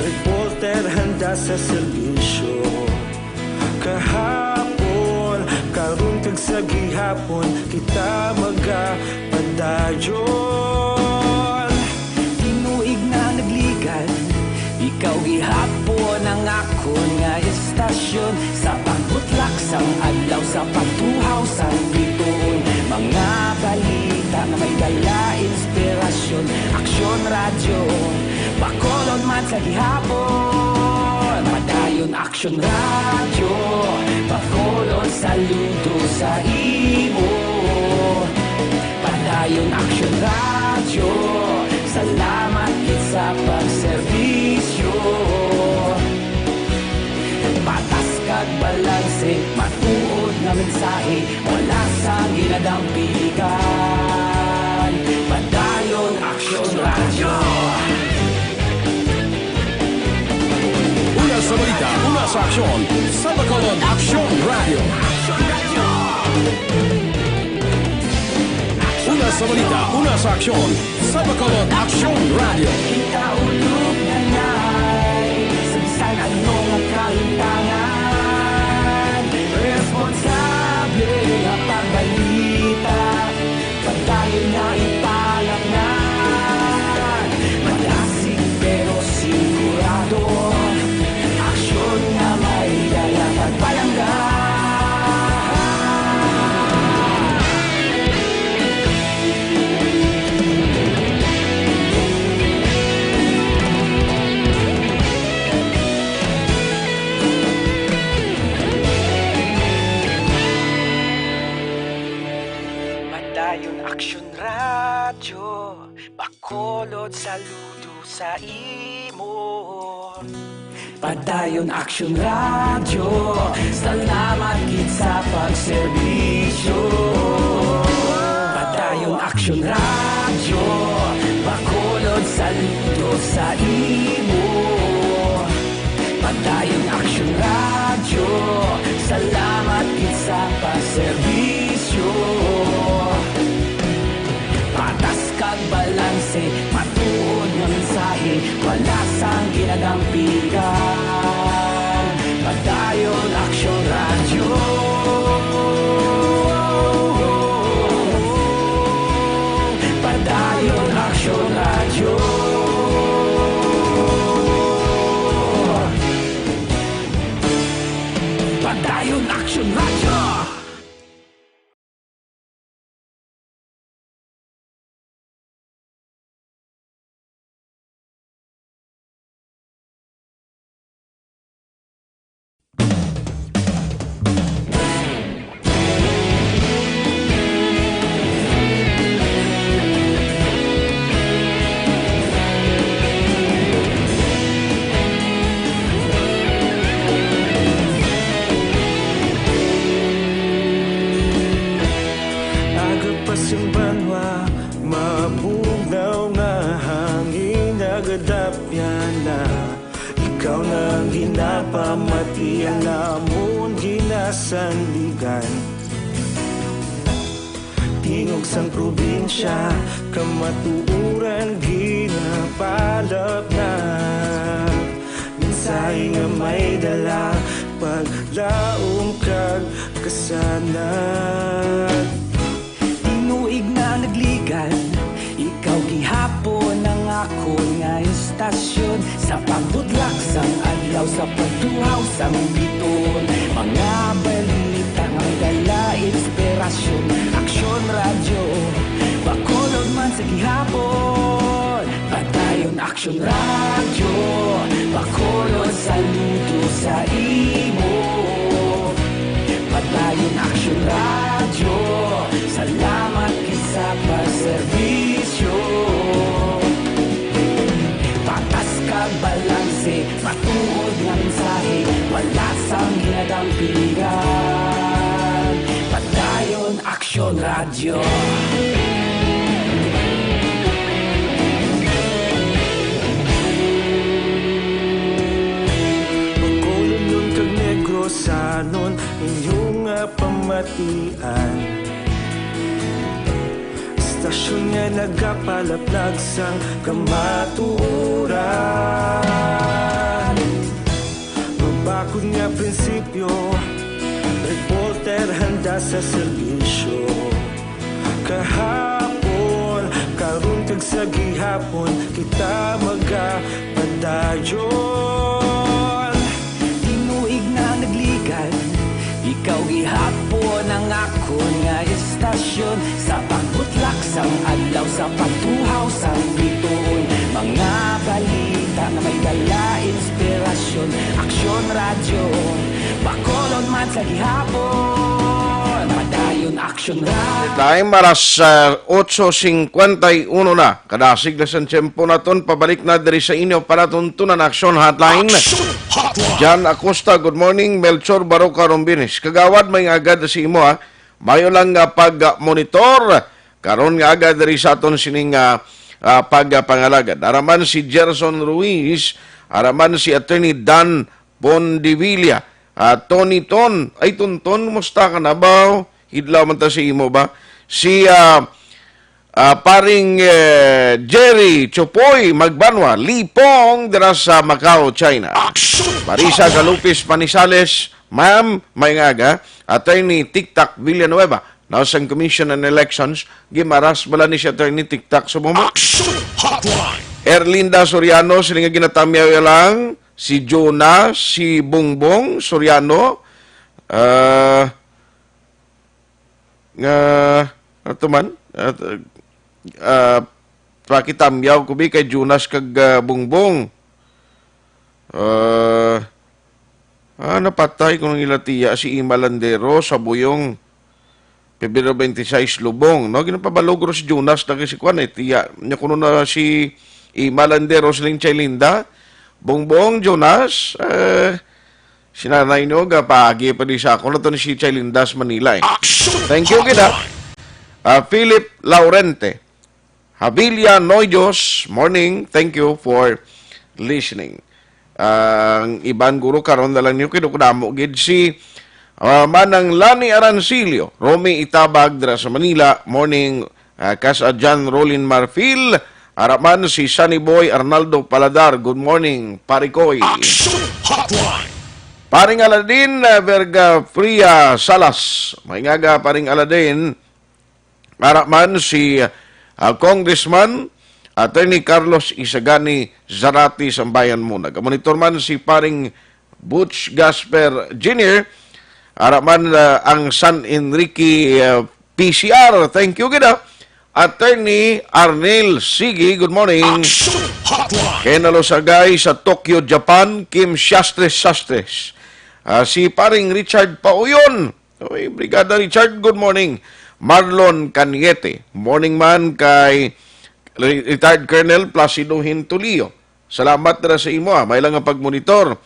reporter handa sa serbisyo. Kahapon, karon kag sa gihapon, kita magapadayon. Tinuig na nagligad, ikaw gihapon ang akon nga istasyon. Sa pagbutlak sang adlaw, sa pagtuhaw sang bituon, mga balita nga may dala inspirasyon. Aksyon Radyo, Bacolod man sa gihapon. Padayon Aksyon Radyo, Bacolod saludo sa imo. Padayon Aksyon Radyo, salamat gid sa pagserbisyo. Patas kag balanse, matuod nga mensahe, wala sang ginadampigan. Padayon Aksyon Radyo. Una sa balita, una sa aksyon, sa Bacolod Aksyon Radyo. Una sa balita, una sa aksyon, sa Bacolod Aksyon Radyo. Kita ulog na nay, sa bisan ano nga kalimtangan, responsable nga pagbalita. Padayon nga ipalangnan, madasig pero sigurado. Aksyon nga may dala pagpalangga. Padayon Aksyon Radyo, Bacolod saludo sa imo. Padayon Aksyon Radyo, salamat gid sa pagserbisyo. Padayon Aksyon Radyo, Bacolod saludo sa imo. Padayon Aksyon Radyo, salamat gid sa pagserbisyo. Patas kag balanse, matuod nga mensahe, wala sang ginadampigan. Padayon Aksyon Radyo. Padayon Aksyon Radyo. Padayon Aksyon Radyo. Aga pa sing banwa, mabugnaw nga hangin nagadapyan na. Ikaw na ang ginapamatian namon, ginasandigan. Tingog sang probinsya, kamatuoran ginapalaplag. Mensahe nga may dala, paglaom kag kasanag. Tinuig na nagligad, Ang adlaw sa pagtuhaw sang biton, mga balita nga may dala inspirasyon. Aksyon Radyo, Bacolod man sa gihapon. Padayon Aksyon Radyo, Bacolod saludo sa imo. Padayon Aksyon Radyo, salamat kay sa pagserbisyo. Patas kag balanse, matuod nga mensahe, wala sang hinadang piligan. Padayon Aksyon Radyo. Bacolodnon kag Negrosanon, inyo nga pamatian. Istasyon nga nagapalaplag sang kamatuoran. Mabakod nga prinsipyo, reporter handa sa serbisyo. Kahapon, karon kag sa gihapon, kita magapadayon. Tinuig na nagligad, ikaw gihapon ang akon nga istasyon. Sa pagbutlak sang adlaw, sa pagtuhaw sang bituon, mga balita nga may dala inspirasyon. Aksyon Radyo, Bacolod man sa gihapon. Padayon Aksyon Radyo. Time, alas, ah, otso singkwenta y uno na. Kadasig na sang tiyempo naton, pabalik na diri sa inyo palatuntunan, Aksyon Hotline. Action Hotline. John Acosta, good morning. Melchor Baroca Rombinis, Kagawad, may nga agad sa imo, ha. Mayo lang nga pag-monitor karon nga aga diri sa aton sining, ah, ah, pagpangalagad. Araman si Gerson Ruiz, araman si Attorney Dan Pondevilla, ah, Tony Ton. Ay, Tonton, musta ka na ba? Hidlaw man ta sa imo ba? Si, ah, ah, paring, eh, Jerry Chupoy Magbanwa, Lipong, dira sa Macau, China. Action! Marisa Hotline. Galupis Panisales, ma'am, may nga aga. Attorney Tiktak Villanueva, now sang Commission on Elections, gimaras bala ni si Attorney Tiktak sa Bomo. Action Hotline. Erlinda Soriano, sila nga ginatamyaw lang, si Jonah, si Bongbong Soriano, ah, nga, ato man, at, ah, pakitamyaw ko bi kay Jonas kag, ah, Bongbong. Ah, ah, napatay ko ng ila tiya si Ima Landero sa Buyong, Pebrero twenty-six, Lubong, no? Ginapabalog ro si Jonas na kay si Kwan, eh, tiya niya kuno na si Ima Landero, siling Chay Linda. Bongbong, Jonas, eh, si nanay nyo, gapaagi pa di sa ako. Na to ni si Chay Linda sa Manila, eh. Action Thank you, gid, ha? Hotline. Ah, Philip Laurente. Havilla Noyos, morning. Thank you for listening. Ang iban guro karon na lang niyo, kay damo gid si, ah, Manang Lani Arancilio, Romy Itabag dira sa Manila, morning, ah, kas a John Rolin Marfil, araman si Sunny Boy Arnaldo Paladar, good morning, Pare Koy. Action Hotline. Paring Aladin, ah, Verga Fria Salas, may nga aga, Paring Aladin, Ara man si, ah, Congressman Attorney Carlos Isagani Zarate, Sambayan mo. Nagamonitor man si paring Butch Gasper Junior. Ara man, ah, ang San Enrique, ah, P C R. Thank you gid, ah. Attorney Arnel Sige, good morning. Action Hotline. Kenalo Sagay sa Tokyo, Japan, Kim Shastres Shastres. Ah, si paring Richard Pauyon. Oy, Brigada Richard, good morning. Marlon Cañete, morning man kay re-, retired Colonel Placido Hintulio. Salamat na sa imo, ah. May lang nga pagmonitor.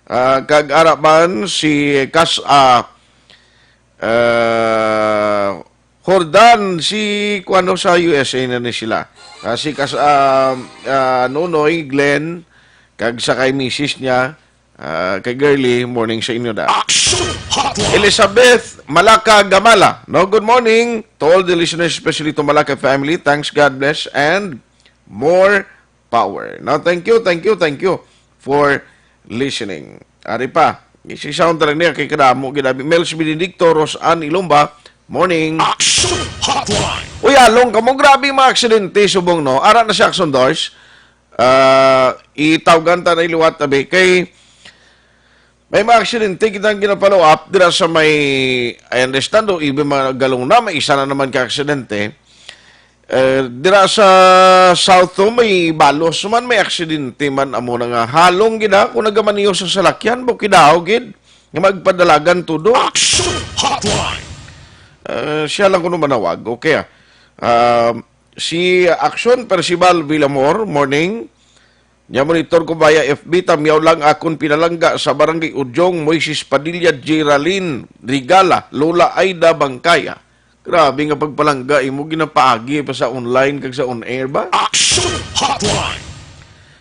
Ah, kag ara man si Kas-, ah, ah, Jordan, si kuano sa U S A na ni sila. Ah, si Kas-, ah, ah, Nonoy Glenn, kag sa kay misis niya, Ah, kay Girly, morning sa inyo da. Action Hotline. Elizabeth Malaka Gamala, no? Good morning to all the listeners, especially to Malaka family. Thanks, God bless, and more power. No, thank you, thank you, thank you for listening. Ari pa, si sound lang niya kay kadamo gid abi. Mels Benedicto, Rosan Ilumba, morning. Action Hotline. Uy, along kamo, grabe mga aksidente subong, no? Ara na si Action Doors. Ah, Itawgan ta na liwat, abi. Kay may mga aksidente kita ang gina-follow up dira sa may, I understand, o, even mga galong na, may isa na naman ka aksidente. Eh, dira sa South to, may balos man, may aksidente man, amo na nga halong gid, ha, kung nagamaniyo sa salakyan, bukidaw gid, nga magpadalagan tudo. Action Hotline! Eh, siya lang kuno manawag. Okay, ah. Ah, si Action Percival Villamor, morning. Nya monitor ko via F B, tamyaw lang akon pinalangga sa Barangay Udyong, Moises Padilla, Geraldine Rigala, Lola Aida Bangkaya. Grabe nga pagpalangga, imo ginapaagi pa sa online kag sa on air ba? Action Hotline!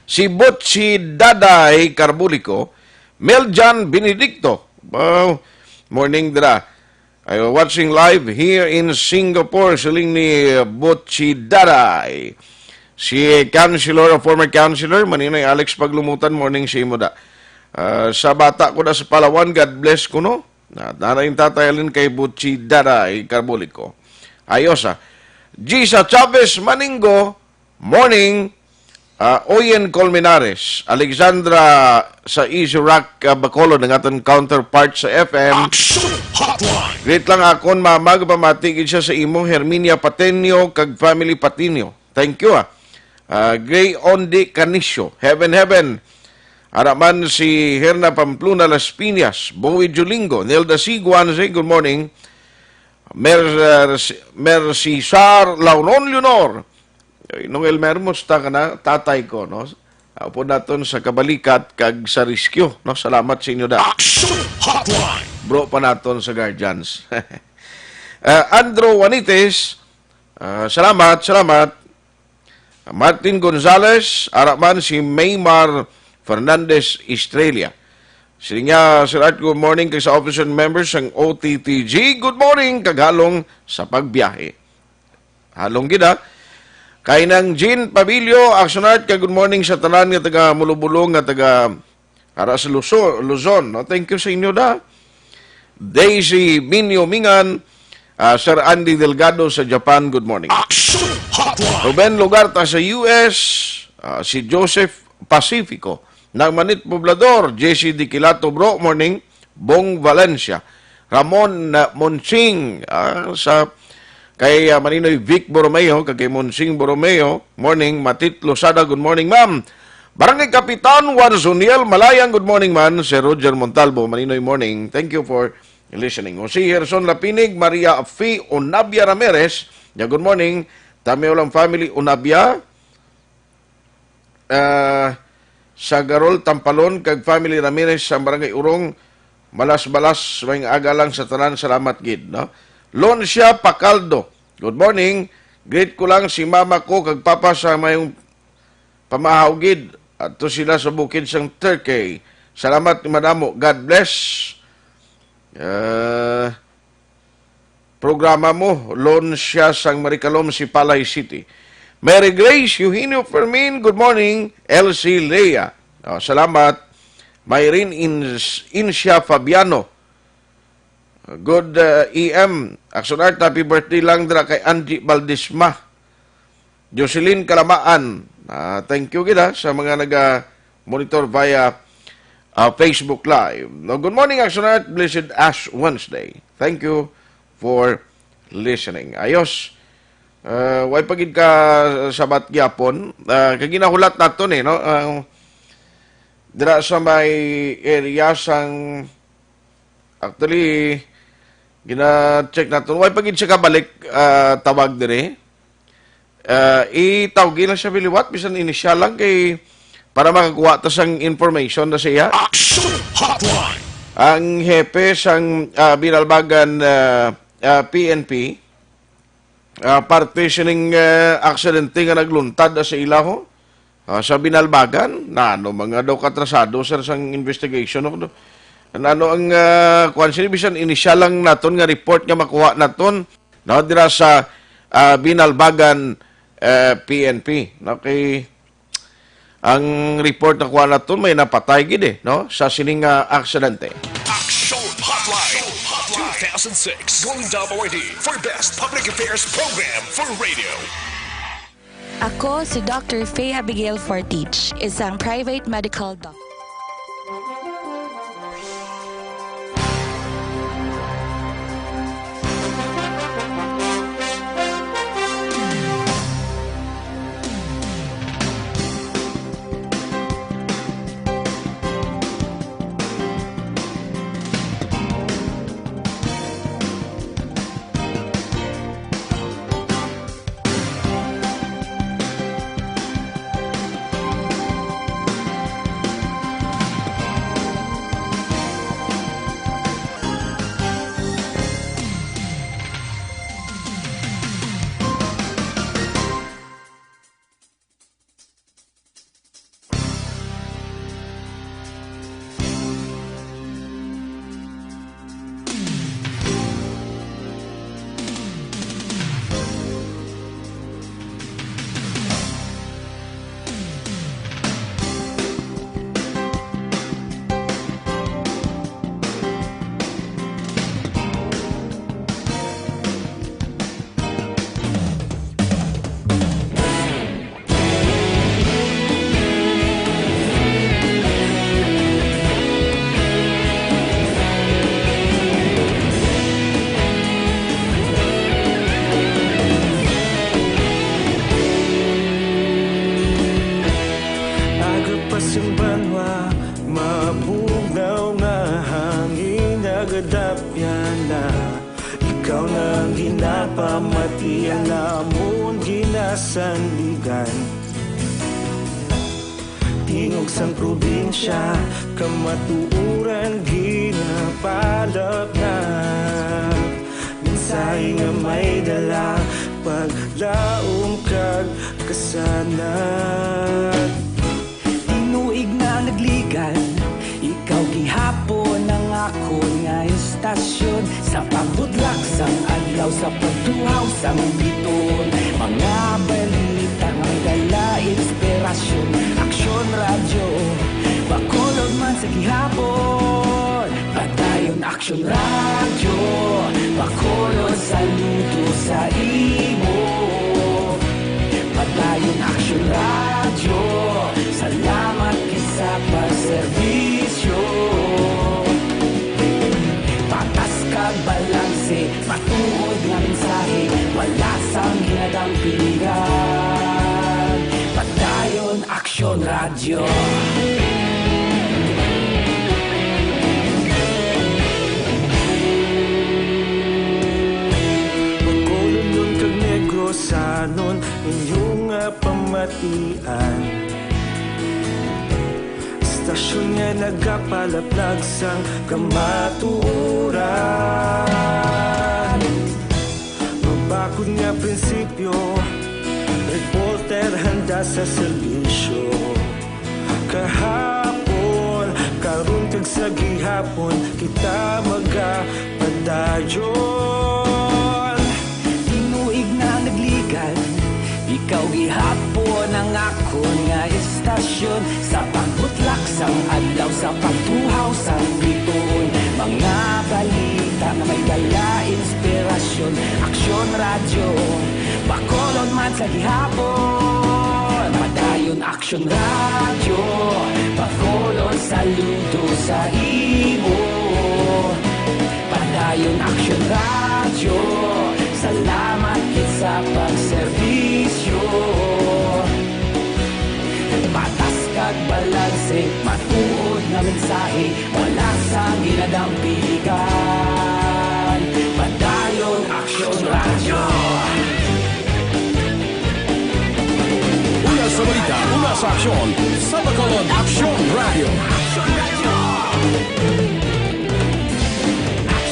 Si Butchie Daday Carbulico, Meljan Benedicto. Wow. Morning dira. I watching live here in Singapore, siling ni Butchie Daday. Si Councilor, former Councilor, Maninoy Alex Paglumutan, morning sa imo da. Ah, sa bata ko na sa Palawan, God bless ko, no? Na, nara yung tatay alin kay Butchie Daday Carbulico. Ayos, ah. Gisa Chavez Maninggo, morning. Ah, Oyen Colmenares, Alexandra sa Easy Rock, ah, Bacolod, ang aton counterpart sa F M. Action Hotline! Greet lang akon, mama, gapamati gid siya sa imo, Herminia Patenio, kag family Patenio. Thank you, ah. Ah, Gray Ondi Canicio, Heaven, Heaven. Ara man si Herna Pamplona Las Piñas, Bowie Julingo, Nelda C. Guanze, good morning. Mer-, Mercisar Lauron Leonor. Ay, Noel Mer, musta ka na? Tatay ko, no? Apo naton sa kabalikat kag sa rescue, no? Salamat sa inyo da. Action Hotline! Bro pa naton sa guardians. Ah, Andrew Juanites, ah, salamat, salamat. Martin Gonzales, ara man si Maymar Fernandez Estrella. Siling niya, Sir Art, good morning kag sa officer and members sang O T T G. Good morning, kag halong sa pagbiyahe. Halong gid, ha? Kay nang Jean Pabilio, Action Art, kag good morning sa tanan nga taga Mulubulong, nga taga ara sa Luso-, Luzon, no? Thank you sa inyo da. Daisy Minyo Mingan, ah, Sir Andy Delgado sa Japan, good morning. Action Hotline! Ruben Lugarta sa U S, ah, si Joseph Pacifico, Nang Manit Poblador, J C Diquilato, bro, morning. Bong Valencia, Ramon, ah, Monsing, ah, sa kay, ah, Maninoy Vic Borromeo, kag kay Monsing Borromeo, morning. Matit Losada, good morning, ma'am. Barangay Kapitan Juan Zuniel Malayang, good morning, man. Sir Roger Montalvo, Maninoy, morning. Thank you for listening. O si Gerson Lapinig, Maria Fe Onabia Ramirez, ya, good morning. Tameo lang family, Onabia. Ah, sa Garol Tampalon kag family Ramirez sa Barangay Urong, malas-balas, may aga lang sa tanan, salamat gid, no? Loncia Pacaldo, good morning. Greet ko lang si mama ko kag papa sa mayong pamahaw gid. Adto sila sa bukid sang Turkey. Salamat madamo. God bless. Ah, programa mo, Lon siya sang Maricalom, Sipalay City. Mary Grace, Eugenio Fermin, good morning. Elsie Lea, oh, salamat. Myrin Ins-, Incia Fabiano, good, uh, E M. Action Art, happy birthday lang dira kay Angie Valdisma. Jocelyn Kalamaan, ah, thank you gid, ah, sa mga naga-monitor via, ah, Facebook Live. No, good morning, Action Art. Blessed Ash Wednesday. Thank you for listening. Ayos. Ah, way pa gid ka sabat gyapon. Ah, kay ginahulat naton eh, no? Ah, dira sa may area sang, actually, gina-check naton. Way pa gid siya kabalik, ah, tawag diri. Ah, itawgi lang siya biliwat, bisan inisyal lang kay para makakuha ta sang information na siya. Action Hotline! Ang hepe sang, ah, Binalbagan, ah, ah, P N P, ah, parte sining, ah, aksidente nga nagluntad na sa ilaho, ah, sa Binalbagan. Na ano, mga daw katrasado, sir, sang investigation, no? Ano, ano ang, ah, kuwan, sini bisan inisyal lang naton nga report nga makuha naton, no, dira sa, ah, Binalbagan, eh, P N P. Okay. Ang report na kuha naton, may napatay gid eh, no, sa sining, ah, aksidente. Action Hotline two thousand six Golden Dome Awardee for Best Public Affairs Program for Radio. Ako si Doctor Faye Abigail Fortich, isang private medical doctor. Aga pa sing banwa, mabugnaw nga hangin, nagadapyan na. Ikaw na ang ginapamatian namon ginasandigan. Tingog sang probinsya, kamatuoran ginapalapnap. Mensahe nga may dala, paglaom kag kasanag. Tinuig na nagligan, ikaw gihapon ang akon nga istasyon. Sa pagbudlak sang adlaw, sa pagtuhaw sang bituon, mga balita nga may dala inspirasyon. Aksyon Radyo, Bacolod man sa gihapon. Padayon Aksyon Radyo, Bacolod, saludo sa imo. Padayon Aksyon Radyo, salamat gid sa pagserbisyo. Patas kag balanse, matuod nga mensahe, wala sang ginadampingan. Padayon Aksyon Radyo. Bacolodnon kag Negrosanon, inyo nga pamatian. Istasyon nga nagapalaplag sang kamatuoran. Mabakod nga prinsipyo, reporter handa sa serbisyo. Kahapon, karon, kag sa gihapon, kita magapadayon. Tinuig na nagligan, ikaw gihapon ang akon nga istasyon. Sa pagbutlak sang adlaw, sa pagtuhaw sang bituon, mga balita nga may dala inspirasyon. Aksyon Radyo, Bacolod man sa gihapon. Padayon Aksyon Radyo, Bacolod, saludo sa imo. Padayon Aksyon Radyo, salamat gid sa pagserbisyo. Patas kag balanse, matuod nga mensahe, wala sang ginadampingan. Padayon Aksyon Radyo. Una sa balita, una sa aksyon, sa Bacolod Aksyon Radyo.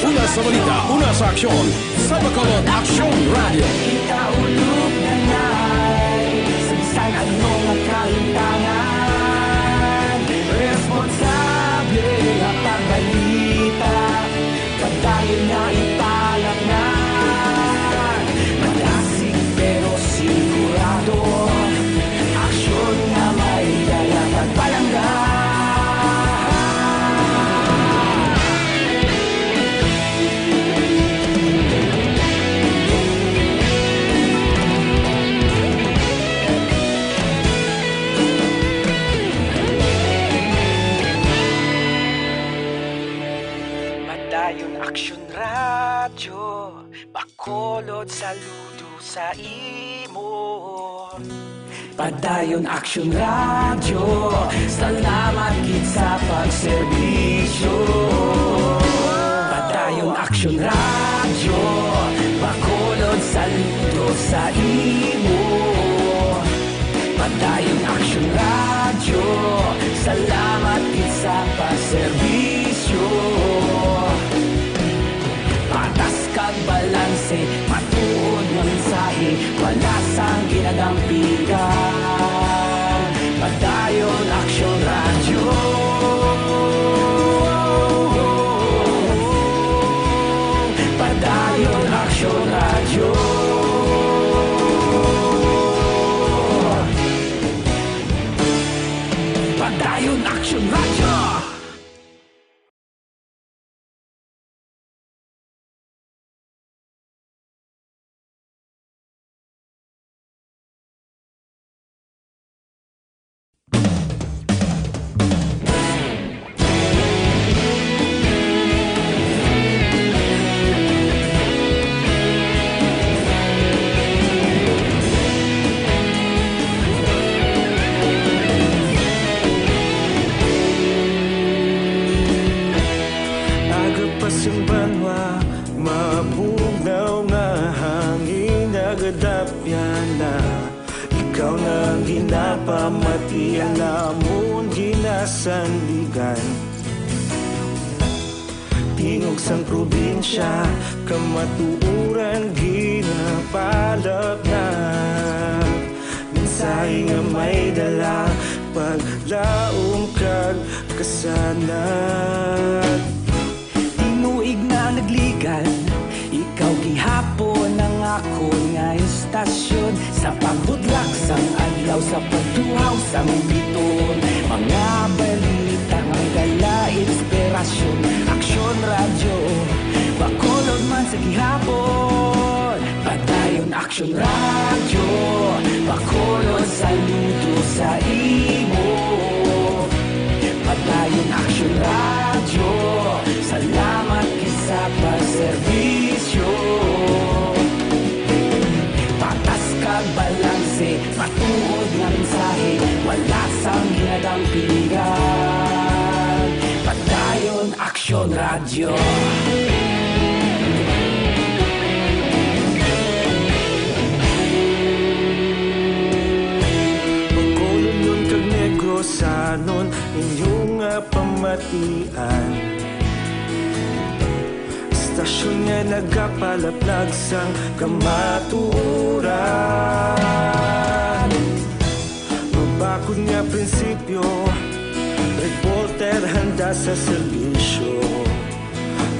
Una sa balita, una sa aksyon, sa Bacolod Aksyon Radyo. Kita ulog na nay, sa bisan ano nga kalimtangan, responsable nga pagbalita. Padayon nga ipalapngan, madasig pero sigurado, aksyon nga may dala kag palangga. Dayon Aksyon Radyo, Bacolod, saludo sa imo. Padayon Aksyon Radyo, salamat gid sa pagserbisyo. Padayon Aksyon Radyo, Bacolod, saludo sa imo. Padayon Aksyon Radyo, salamat gid sa pagserbisyo. Patas kag balanse, matuod nga mensahe, wala sang ginadampigan. Padayon Aksyon Radyo. Padayon Aksyon Radyo. Padayon Aksyon Radyo. Aga pa sing banwa, mabugnaw nga hangin, nagadapyan na. Ikaw na ang ginapamati, ang amon ginasandigan. Tingog sang probinsya, kamatuoran ginapalapnap. Mensahe nga may dala, paglaom kag kasanag. Tinuig na nagligad, ikaw gihapon ang akon nga istasyon. Sa pagbudlak sang adlaw, sa pagtuhaw sang bituon, mga balita nga may dala inspirasyon. Aksyon Radyo, Bacolod man sa gihapon. Padayon Aksyon Radyo, Bacolod, saludo sa imo. Padayon Aksyon Radyo, salamat gid sa pagserbisyo. Patas kag balanse, matuod nga mensahe, wala sang ginadampigan. Padayon Aksyon Radyo. Bacolodnon kag Negrosanon, inyo nga pamatian. Istasyon nga nagapalaplag sang kamatuoran. Mabakod nga prinsipyo, reporter handa sa serbisyo.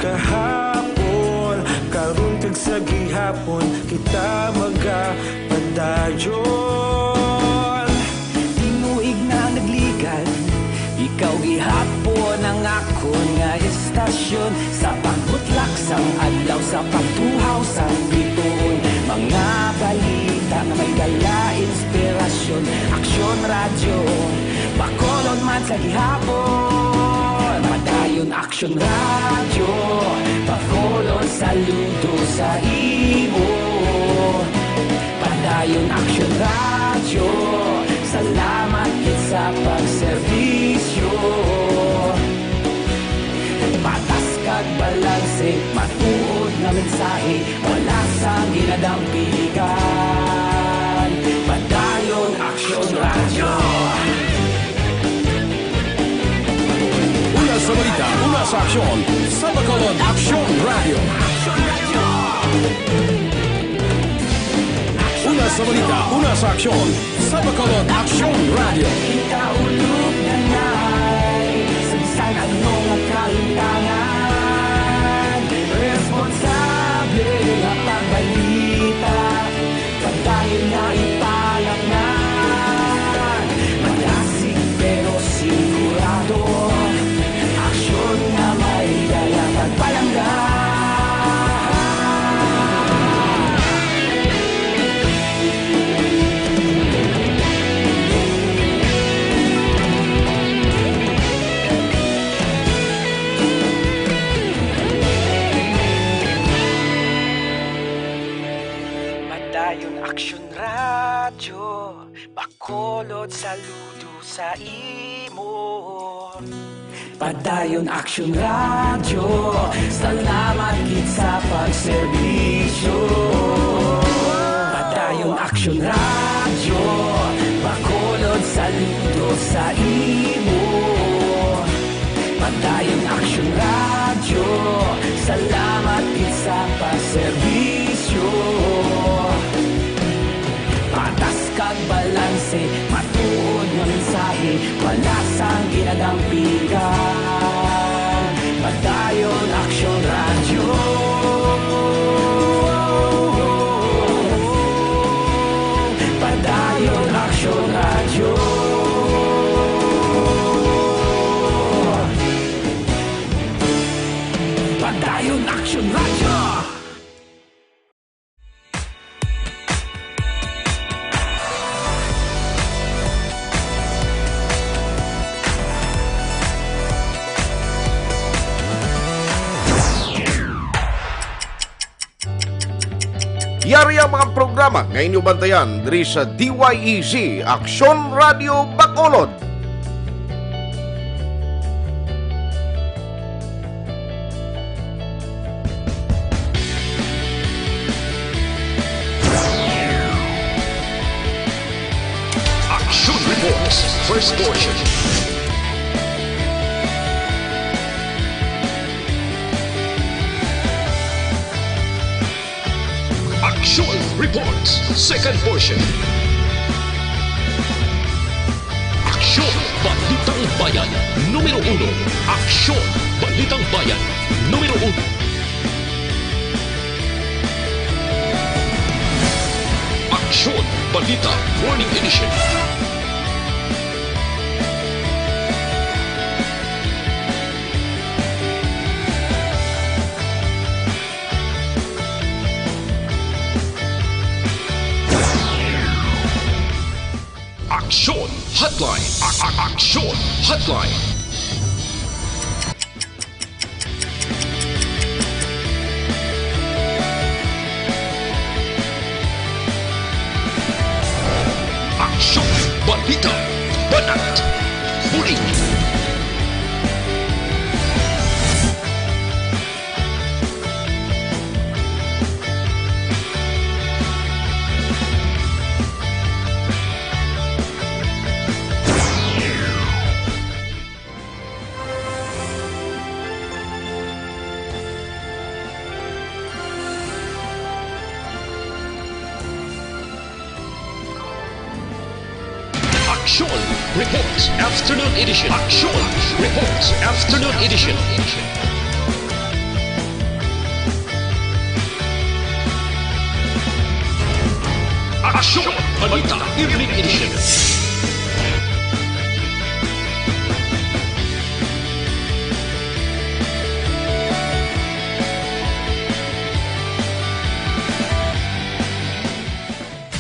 Kahapon, karon kag sa gihapon, kita magapadayon. Tinuig na nagligad, ikaw gihapon ang akon nga istasyon. Sa pagbutlak sang adlaw, sa pagtuhaw sang bituon, mga balita nga may dala inspirasyon. Aksyon Radyo, Bacolod man sa gihapon. Padayon Aksyon Radyo, Bacolod, saludo sa imo. Padayon Aksyon Radyo, salamat gid sa pagserbisyo. Patas kag balanse, matuod nga mensahe, wala sang ginadampigan. Padayon Aksyon Radyo. Una sa balita, una sa aksyon, sa Bacolod Aksyon Radyo. Una sa balita, una sa aksyon, sa Bacolod Aksyon Radyo. Kita ulog na na'y sa bisan ano nga kalintangan, responsable nga pagbalita. Padayon na ipalapngan, malasig pero sigurado. Aksyon nga may dala kag palangga. Bacolod, saludo sa imo. Padayon Aksyon Radyo, salamat gid sa pagserbisyo. Padayon Aksyon Radyo, Bacolod, saludo sa imo. Padayon Aksyon Radyo, salamat gid sa pagserbisyo. Patas kag balanse, matuod nga mensahe, wala sang ginadampigan. Padayon Aksyon Radyo. Padayon Aksyon Radyo. Padayon Aksyon Radyo. Yari ang mga programa nga inyo bantayan diri sa D Y E Z, Aksyon Radio Bacolod. Action Reports, first portion. Action Reports, second portion. Aksyon, Balitang Bayan, numero uno. Aksyon, Balitang Bayan, numero uno. Aksyon, Balita, Morning Edition. Aksyon Hotline. A- a- Aksyon Hotline. Aksyon, balita, banat, bulig. Aksyon Reports Afternoon Edition. Aksyon Reports Afternoon Edition. Aksyon Balita Evening Edition.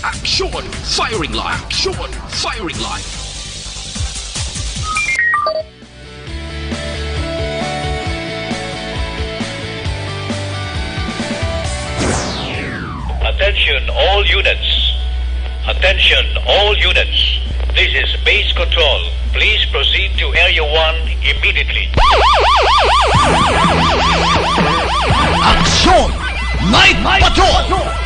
Aksyon Firing Line. Aksyon Firing Line. Attention all units. Attention all units. This is base control. Please proceed to Area one immediately. Aksyon! Night Patrol!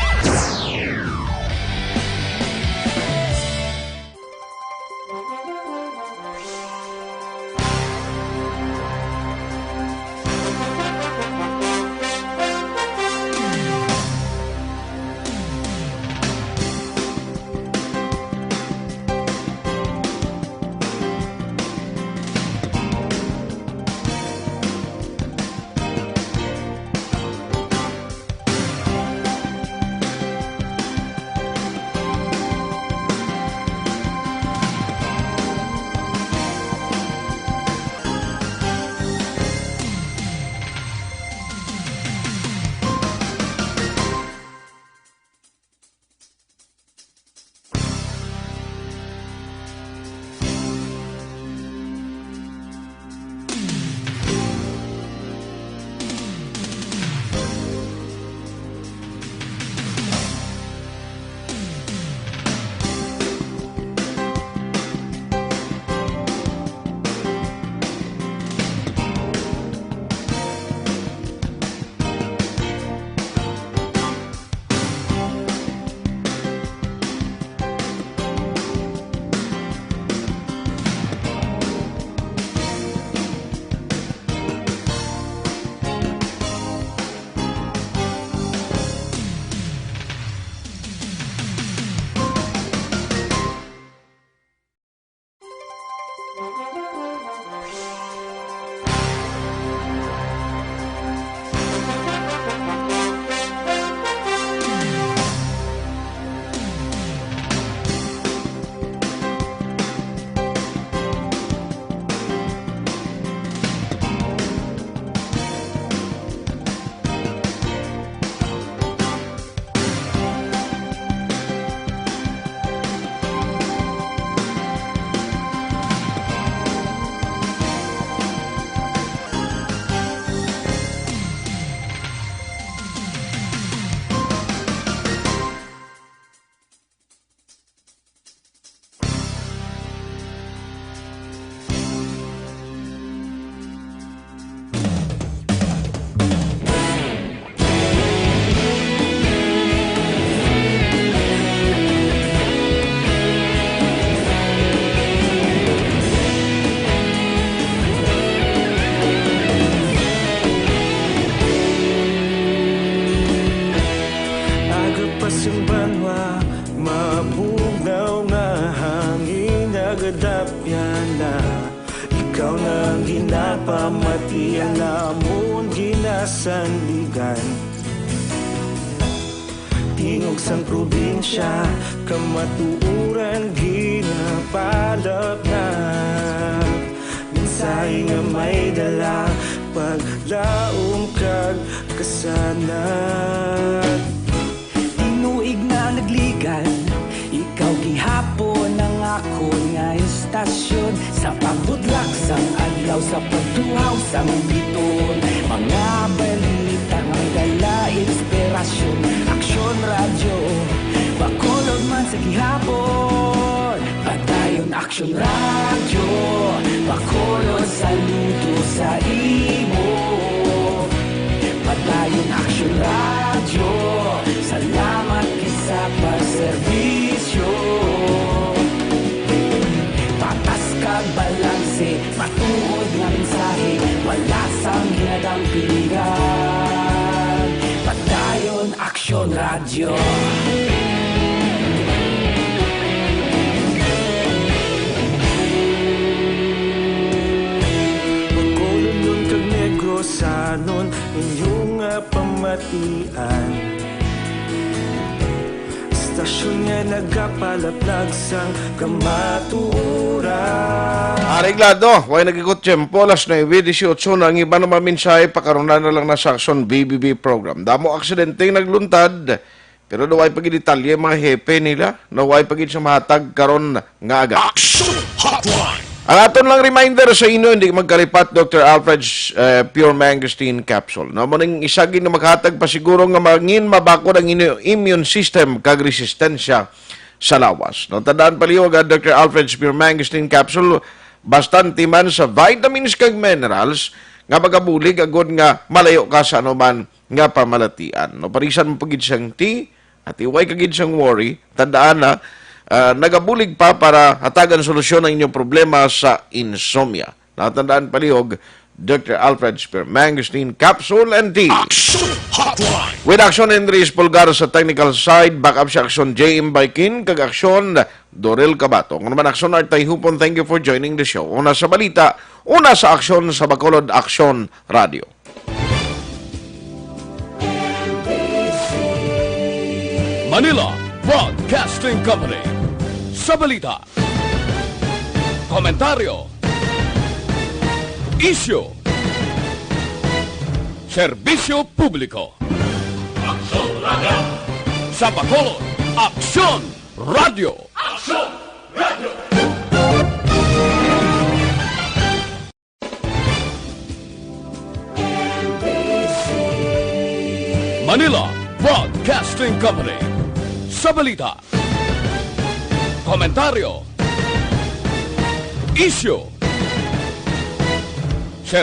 Mati ang namon ginasandigan. Tingog sang probinsya, kamatuoran ginapalapnag. Mensahe nga may dala, paglaom kag kasanag. Tinuig na nagligan, ikaw gihapon ang akon nga istasyon. Sa pagbudlak sang adlaw, sa pagtuhaw sang biton, mga balita nga may dala inspirasyon. Aksyon Radyo, Bacolod man sa gihapon. Padayon Aksyon Radyo, Bacolod saludo sa imo. Padayon Aksyon Radyo, salamat kisa pagserbisyo. Patas kag balanse, matuod nga mensahe, wala sang ginadampingan. Padayon Aksyon Radyo. Bacolodnon kag Negrosanon, inyo nga pamatian. Istasyon nga nagapalaplag sang kamatuoran. Areglado, way nagikot tiyempo, alas nuebe dieciocho na ang iba nga mga mensahe, pakaruna na lang na sa Aksyon B B B program. Damo aksidente nagluntad, pero naway pa gid detalye mga hepe nila, naway pa gid sa mahatag karon nga aga. Action Hotline. Ang aton lang reminder sa inyo, hindi magkalipat, Doctor Alfred's, eh, Pure Mangosteen Capsule. No, mo ning isa gid nga maghatag pa siguro nga mangin mabakod ang inyo immune system kag resistensya sa lawas. No, tandaan palihog ang Doctor Alfred's Pure Mangosteen Capsule, bastante man sa vitamins kag minerals nga magabulig agod nga malayo ka sa anuman nga pamalatian. No, parisan mo pa gid sang tea, at iway ka gid sang worry, tandaan na, ah, nagabulig pa para hatagan solusyon ang inyong problema sa insomnia. Natandaan palihog, Doctor Alfred Spear, Mangosteen Capsule and Tea. Action Hotline. With Action Henry Espulgar sa technical side, backup si Action J M Baikin, kag Action Dorel Cabato. Ako naman Action Art Tayhupon, thank you for joining the show. Una sa balita, una sa aksyon sa Bacolod, Action Radio. Manila Broadcasting Company. Sa balita, komentaryo, isyu, serbisyo publiko. Aksyon Radio. Sa Bacolod, Aksyon Radio. Aksyon Radio. Manila Broadcasting Company. Sa balita, komentaryo, isyu,